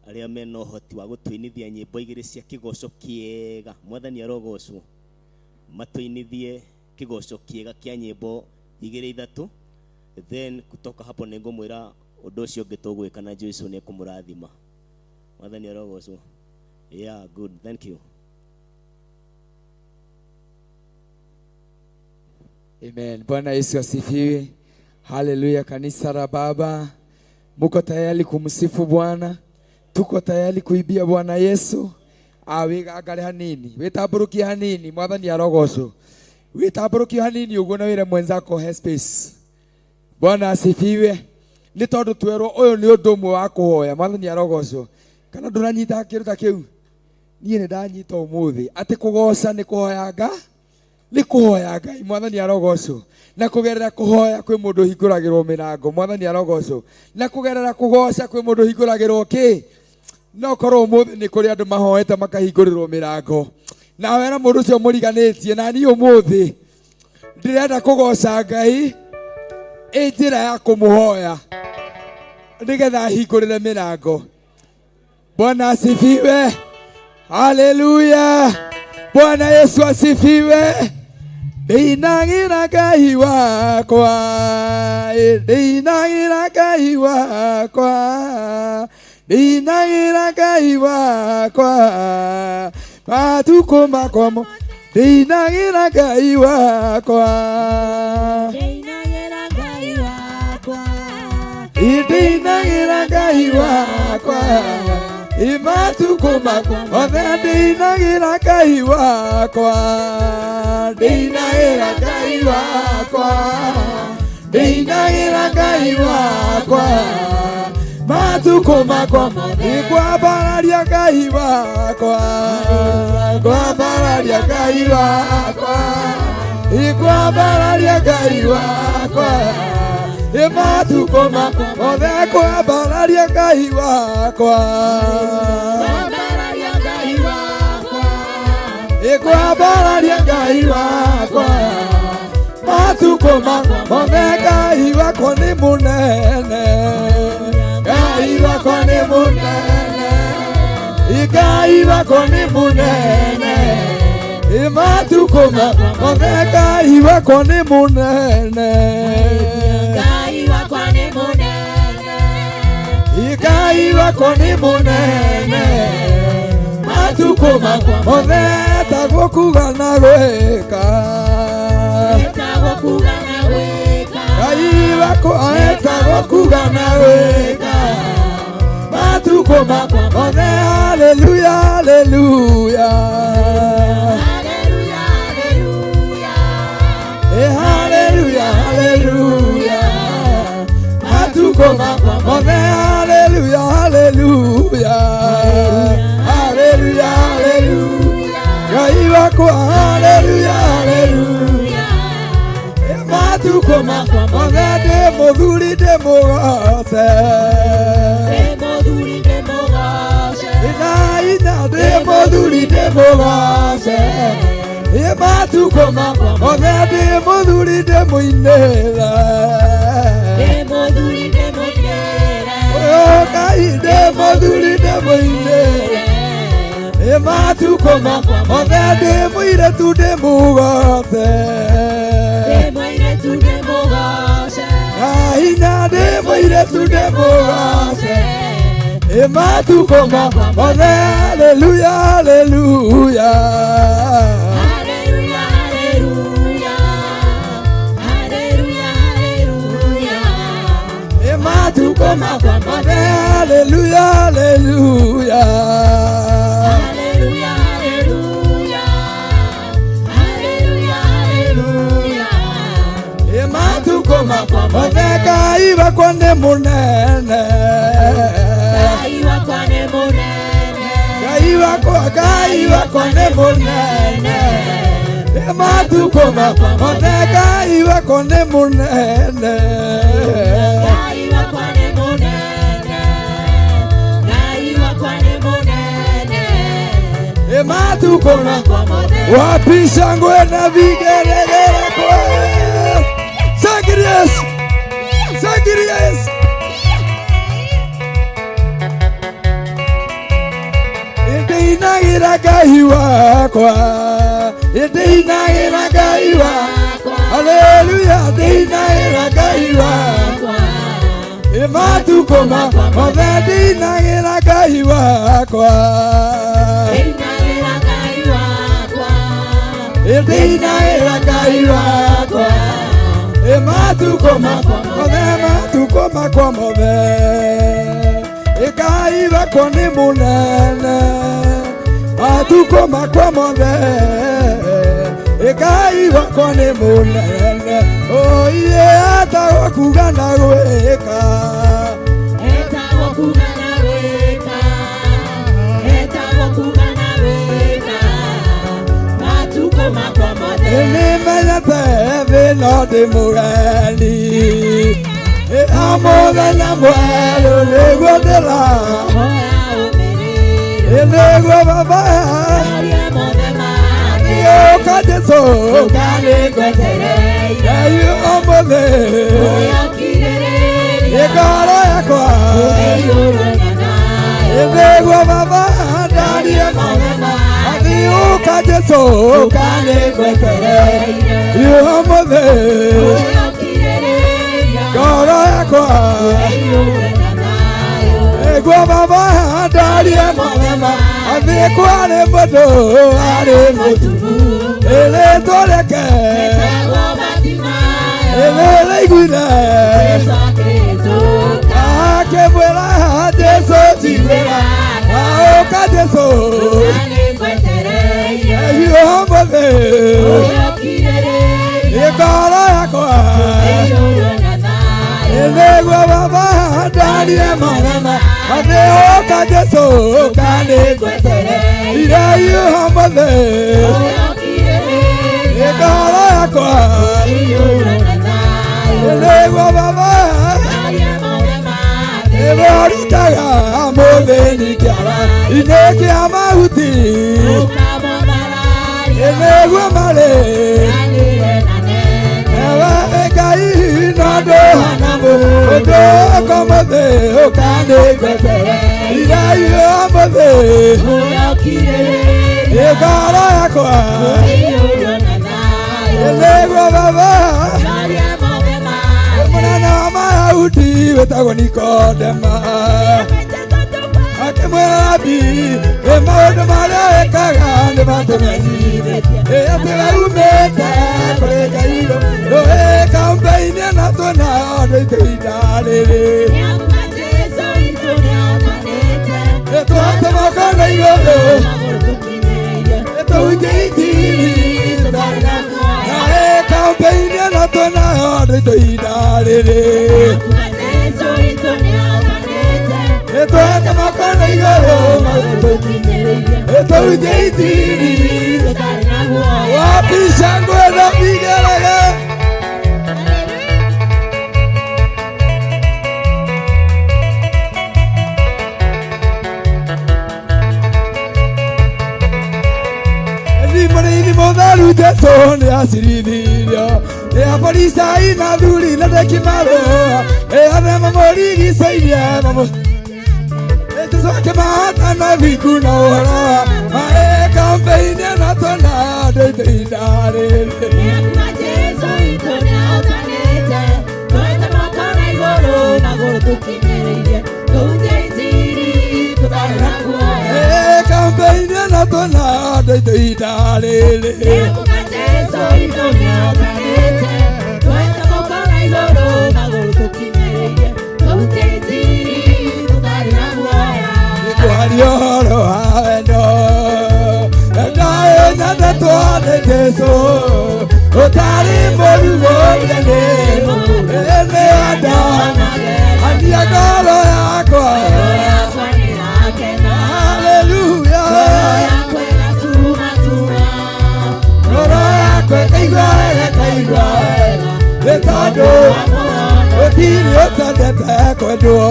S3: Arĩa mena ũhoti wa gũtũinithia nyĩmbo igĩrĩ cia kĩgoco kĩega, Mwathani arogocwo, matũinithie kĩgoco kĩega kĩa nyĩmbo igĩrĩ ithatũ, then kutoka hapo nĩ ngũmwĩra ũndũ ũcio ũngĩ tũgwĩka na Jesu nĩ ekũmũrathima. Mwathani arogocwo. Yeah, good, thank you.
S16: Amen. Bwana Yesu asifiwe. Haleluya. Kanisa la Baba, muko tayari kumsifu Bwana? Tuko tayari kuibia Bwana Yesu? Ah, wĩgangare hanini, wĩtambũrũkie hanini, mwathani arogocwo. Wĩtambũrũkie hanini ũguo na wĩre mwenzako he space. Bwana asifiwe. Nĩ tondũ twerwo ũyũ nĩ ũndũ ũmwe wa kũhoya, mwathani arogocwo. Kana ndũranyita kĩndũ ta kĩu? Niĩ nĩ ndanyita ũmũthĩ atĩ kũgoca nĩ kũhoya nga nĩ kũhoya Ngai, mwathani arogocwo. Na kũgerera kũhoya kwĩ mũndũ ũhingũragĩrwo mĩrango, mwathani arogocwo. Na kũgerera kũgoca kwĩ mũndũ ũhingũragĩrwo kĩ? No korwo ũmũthĩ nĩ kũrĩ andũ mahoete makahingũrĩrwo mĩrango. Na wera mũndũ ũcio mũriganĩtie na niĩ ũmũthĩ ndĩrenda kũgoca Ngai ĩ njĩra ya kũmũhoya nĩgetha ahingũrĩre mĩrango. Bwana asifiwe. Haleluya. Bwana Yesu asifiwe. Ndĩinagĩra Ngai wakwa, ndĩinagĩra Ngai wakwa, ndĩinagĩra Ngai wakwa, matukũ makwa mo, ndĩinagĩra Ngai wakwa.
S5: Ndĩinagĩra Ngai wakwa.
S16: Ndĩinagĩra Ngai wakwa, matukũ makwa mothe ndĩinagĩra Ngai wakwa, ndĩinagĩra Ngai wakwa, ndĩinagĩra Ngai wakwa, matukũ makwa mothe ngwambararia Ngai wakwa, ngwambararia Ngai wakwa, ngwambararia Ngai wakwa, matukũ makwa mothe ngwambararia Ngai wakwa,
S5: Ngwambararia Ngai wakwa.
S16: Ngwambararia Ngai wakwa, matukũ makwa mothe Ngai wakwa nĩ mũnene, Ngai wakwa nĩ mũnene, Ngai wakwa nĩ mũnene, matukũ makwa mothe Ngai wakwa nĩ mũnene,
S5: Ngai wakwa nĩ mũnene.
S16: Ngai wakwa nĩ mũnene, matukũ makwa mothe etagwo kuga na gwĩka,
S5: Etagwo kuga na gwĩka.
S16: Ngai wakwa etagwo kuga na gwĩka, matukũ makwa mothe haleluya haleluya,
S5: Haleluya, haleluya.
S16: haleluya haleluya, matukũ makwa mothe haleluya haleluya, haleluya haleluya, Ngai wakwa haleluya haleluya, matukũ makwa mothe ndĩ mũthuri ndĩ mũgoce,
S5: Ndĩ mũthuri ndĩ mũgoce.
S16: Ina ina ndĩ mũthuri ndĩ mũgoce, matukũ makwa mothe ndĩ mũthuri ndĩ mũinĩre,
S5: Ndĩ mũthuri ndĩ mũinĩre.
S16: Ngai ndĩ mũthuri ndĩ mũinĩre, matukũ makwa mothe ndĩ mũirĩtu ndĩ mũgoce,
S5: Ndĩ mũirĩtu ndĩ mũgoce.
S16: Na hinya ndĩ mũirĩtu ndĩ mũgoce, matukũ makwa mothe haleluya haleluya,
S5: Haleluya, haleluya. Haleluya, haleluya.
S16: Matukũ makwa mothe haleluya haleluya,
S5: Haleluya, haleluya. Haleluya, haleluya.
S16: Matukũ makwa mothe Ngai wakwa nĩ mũnene,
S5: Ngai wakwa nĩ mũnene.
S16: Ngai wakwa, Ngai wakwa nĩ mũnene, matukũ makwa mothe Ngai wakwa nĩ mũnene,
S5: Ngai wakwa nĩ mũnene. Ngai wakwa nĩ mũnene.
S16: Matukũ makwa
S5: mothe.
S16: Wapi shangwe na vigelegele kwa Shangilia Yesu, shangilia Yesu. Ndĩinagĩra Ngai wakwa, ndĩinagĩra Ngai wakwa, haleluya, ndĩinagĩra Ngai wakwa, matukũ makwa mothe ndĩinagĩra Ngai wakwa,
S5: Ndĩinagĩra Ngai wakwa.
S16: Ndĩinagĩra Ngai wakwa, matukũ makwa mothe, matukũ makwa mothe, Ngai wakwa nĩ mũnene, Matukũ makwa mothe Ngai wakwa nĩ mũnene oiye etagwo kuga na gwĩka
S17: Etagwo kuga na gwĩka, etagwo kuga na gwĩka, matukũ makwa mothe.
S16: Nĩmenyete thĩ no ndĩ mũgeni o mũthenya mwerũ nĩguo ndĩra nĩguo baba ũka Jesũ ũka nĩngwetereire Ngai ũmũthĩ ngoro yakwa nĩguo baba ndarie mawega athiĩ ũka Jesũ ũka nĩngwetereire ũmũthĩ ngoro yakwa nĩguo baba ndarie mawega athiĩ kwarĩ mũndũ arĩ mũtubu ĩrĩtwo rĩake ĩrĩraiguire akĩmwĩra Jesũ njiguĩra ũka Jesũ ũmũthĩ ngoro yakwa nĩguo baba ndarie mawega atĩ ũka Jesũ ũka nĩngwetereire ũmũthĩ ngoro yakwa nĩguo baba nĩrutaga mũthĩni kĩara inĩ kĩa mahuti nĩguo marĩ ewe Ngai no ndũhana mũndũ ũkomũthĩ ũka nĩngwetereire ũmũthĩ ngoro yakwa nĩguo baba mũnene wa Mayahudi wĩtagwo Nikodema akĩmwĩra Rabi ĩ maũndũ marĩa wĩkaga nĩ matũmenyithĩtie atĩ we umĩte kũrĩ Ngai rũĩ kambe-inĩ na twĩna andũ aitũ ihinda rĩrĩ twate moko na igũrũ tũhunjie injiri na kambe-inĩ na twĩna andũ aitũ ihinda rĩrĩ twate moko na igũrũ tũhunjie injiri wapi shangwe na vigelegele. Mũrĩithi mũtheru Jesũ nĩ acirithirio nĩ afarisai na athuri na ndeki marũa ĩ othe mamũrigicĩirie Jesũ akĩmahata thingu na ũhoro wa maĩ kambe-inĩ na twĩna andũ aitũ ihinda rĩrĩ kambe-inĩ na twĩna andũ aitũ ihinda rĩrĩ kwaria ũhoro wa wendo Ngai nyendetwo nĩ Jesũ ũtarĩ mũru gũkĩ nĩ wendo ania ngoro yakwa Haleluya ngoro yakwa ĩkaigua wega ĩkaigua wega nĩ tondũ gũtirĩ ũtendete kwendwo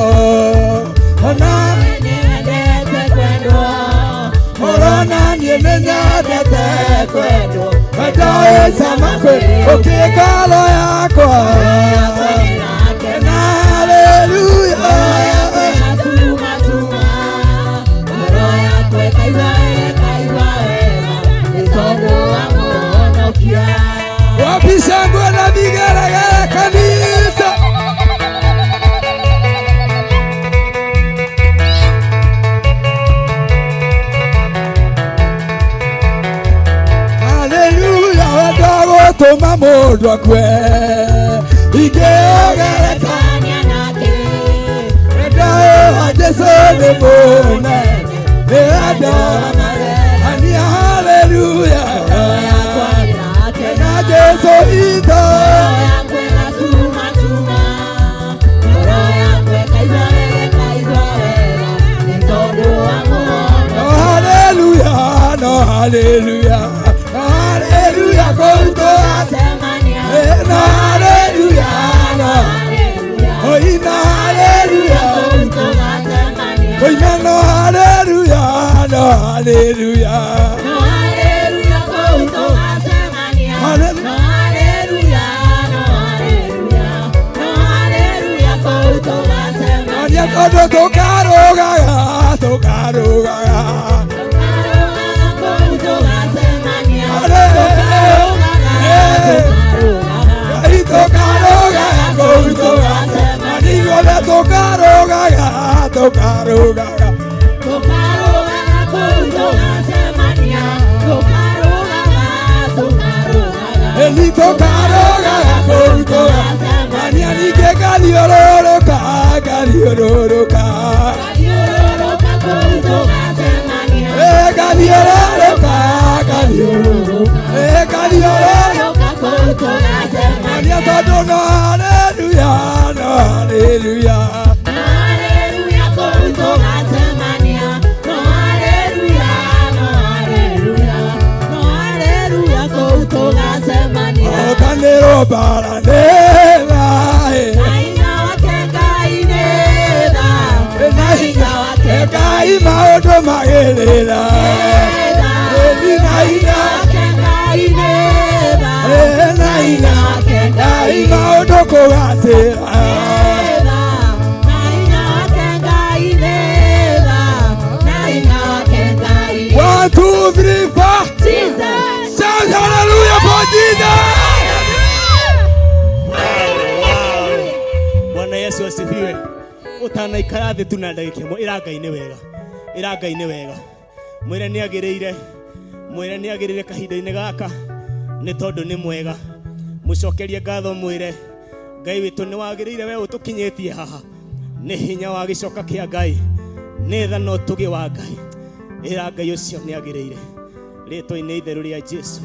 S16: ona Corona niĩ nĩnyendete kwendwo wendo wĩ cama kwĩ ũkĩ ngoro yakwa na haleluya wapi shangwe na vigelegele kanisa. Haleluya wendo gũtũma mũndũ akue ingĩũgerekania nake wendo wa Jesũ nĩ mũnene nĩ wendo haleluya, haleluya kũu tũgacemania. No haleluya, no oina haleluya, oina no haleluya, no haleluya. Ania tondũ tũkarũgaga, tũkarũgaga. Ngai tũkarũgaga kũu tũgacemania, ithuothe tũkarũgaga, tũkarũgaga. Eni tũkarũgaga kũu tũgacemania, ningĩ ngathiũrũrũka, ngathiũrũrũka. Ngathiũrũrũka, ngathiũrũrũka. Ngathiũrũrũka tũgacemania, tondũ no haleluya, no haleluya. Hotanĩrwo mbara nĩ tha, na hinya Ngai maũndũ magĩrĩra. Ĩni na hinya, na hinya Ngai maũndũ kũgacĩra. One, two, three, four.
S17: Jesus.
S16: Shout hallelujah for Jesus.
S3: Bwana Yesu asifiwe. Utanaikara thĩ tu na ndagĩka ĩmwe, ĩra Ngai nĩ wega, ĩra Ngai nĩ wega, mwĩre nĩ agĩrĩire, mwĩre nĩ agĩrĩire kahinda-inĩ gaka nĩ tondũ nĩ mwega. Mũcokerie ngatho, mwĩre Ngai witũ nĩ wagĩrĩire, we ũtũkinyĩtie haha nĩ hinya wa gĩcoka kĩa Ngai, nĩ tha na ũtũgĩ wa Ngai. Ĩra Ngai ũcio nĩ agĩrĩire, rĩtwa-inĩ itheru rĩa Jesu.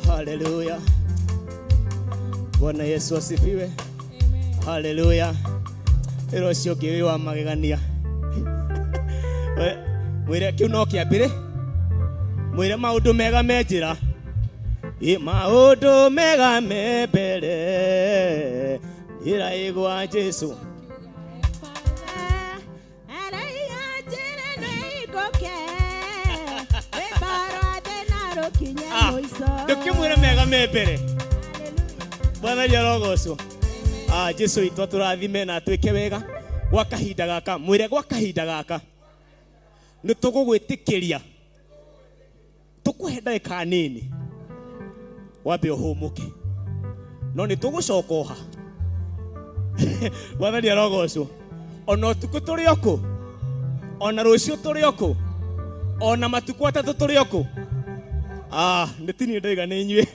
S3: Haleluya. Bwana Yesu asifiwe. Haleluya. Ĩra ũcio ũngĩ wĩ wa magegania. Mwĩre kĩu no kĩambĩrĩ. Mwĩre maũndũ mega me njĩra. Ĩ maũndũ mega me mbere. Njĩra ĩgwa Jesu. Ndũkĩmwĩre mega me mbere. Mwathani arogocwo. Jesu witũ atũrathime na atwĩke wega gwa kahinda gaka. Mwĩre gwa kahinda gaka nĩ tũgũgwĩtĩkĩria, tũkũhe ndagĩka nini wambe ũhũmũke, no nĩ tũgũcoka oha. Mwathani arogocwo. Ona ũtukũ tũrĩ o kũ, ona rũciũ tũrĩ o kũ, ona matukũ atatũ tũrĩ o kũ. Nĩ tini ndaiga nĩ inyuĩ.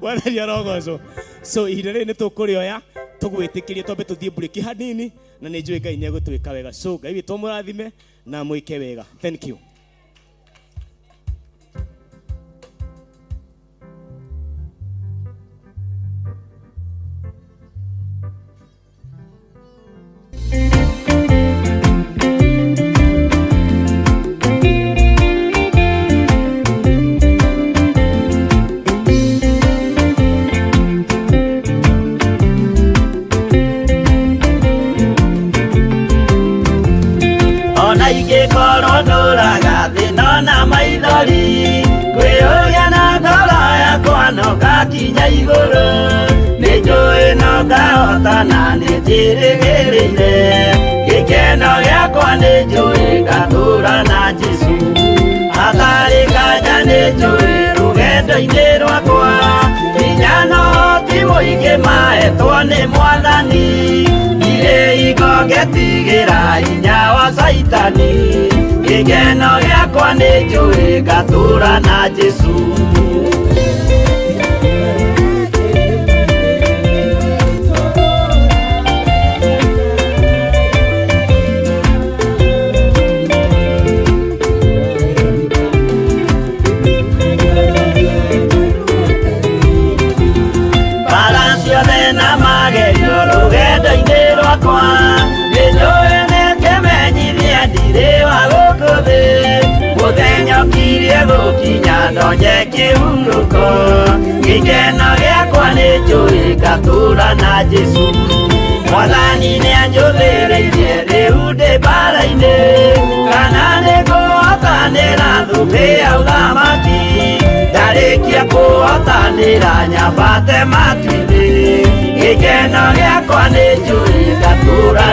S3: Mwathani arogocwo. So ihinda rĩrĩ nĩ tũkũrĩoya tũgwĩtĩkĩrie twambe tũthiĩ break hanini, na nĩ njũĩ Ngai nĩ egũtwĩka wega. So Ngai witũ amũrathime na mwĩke wega. Thank you.
S9: Ona ingĩkorwo ndũraga thĩ no na maithori, kwĩyũria na ngoro yakwa no ngakinya igũrũ. Nĩ njũĩ no ngahota na nĩ njĩrĩgĩrĩire, gĩkeno gĩakwa nĩ njũĩ ngatũra na Jesũ. Hatarĩ nganja nĩ njũĩ rũgendo-inĩ rwakwa, hinya no ti mũingĩ mahetwo nĩ Mwathani. Ndirĩ hingo ngetigĩra hinya wa Caitani, gĩkeno gĩakwa nĩ njũĩ ngatũra na Jesũ. Tonye kĩhurũko. Gĩkeno gĩakwa nĩ njũĩ ngatũra na Jesũ. Mwathani nĩ anjũthĩrĩirie rĩu ndĩ mbara-inĩ, kana nĩ ngũhotanĩra thũmbĩ ya ũthamaki. Ndarĩkia kũhotanĩra nyambate matu-inĩ. Gĩkeno gĩakwa nĩ njũĩ ngatũra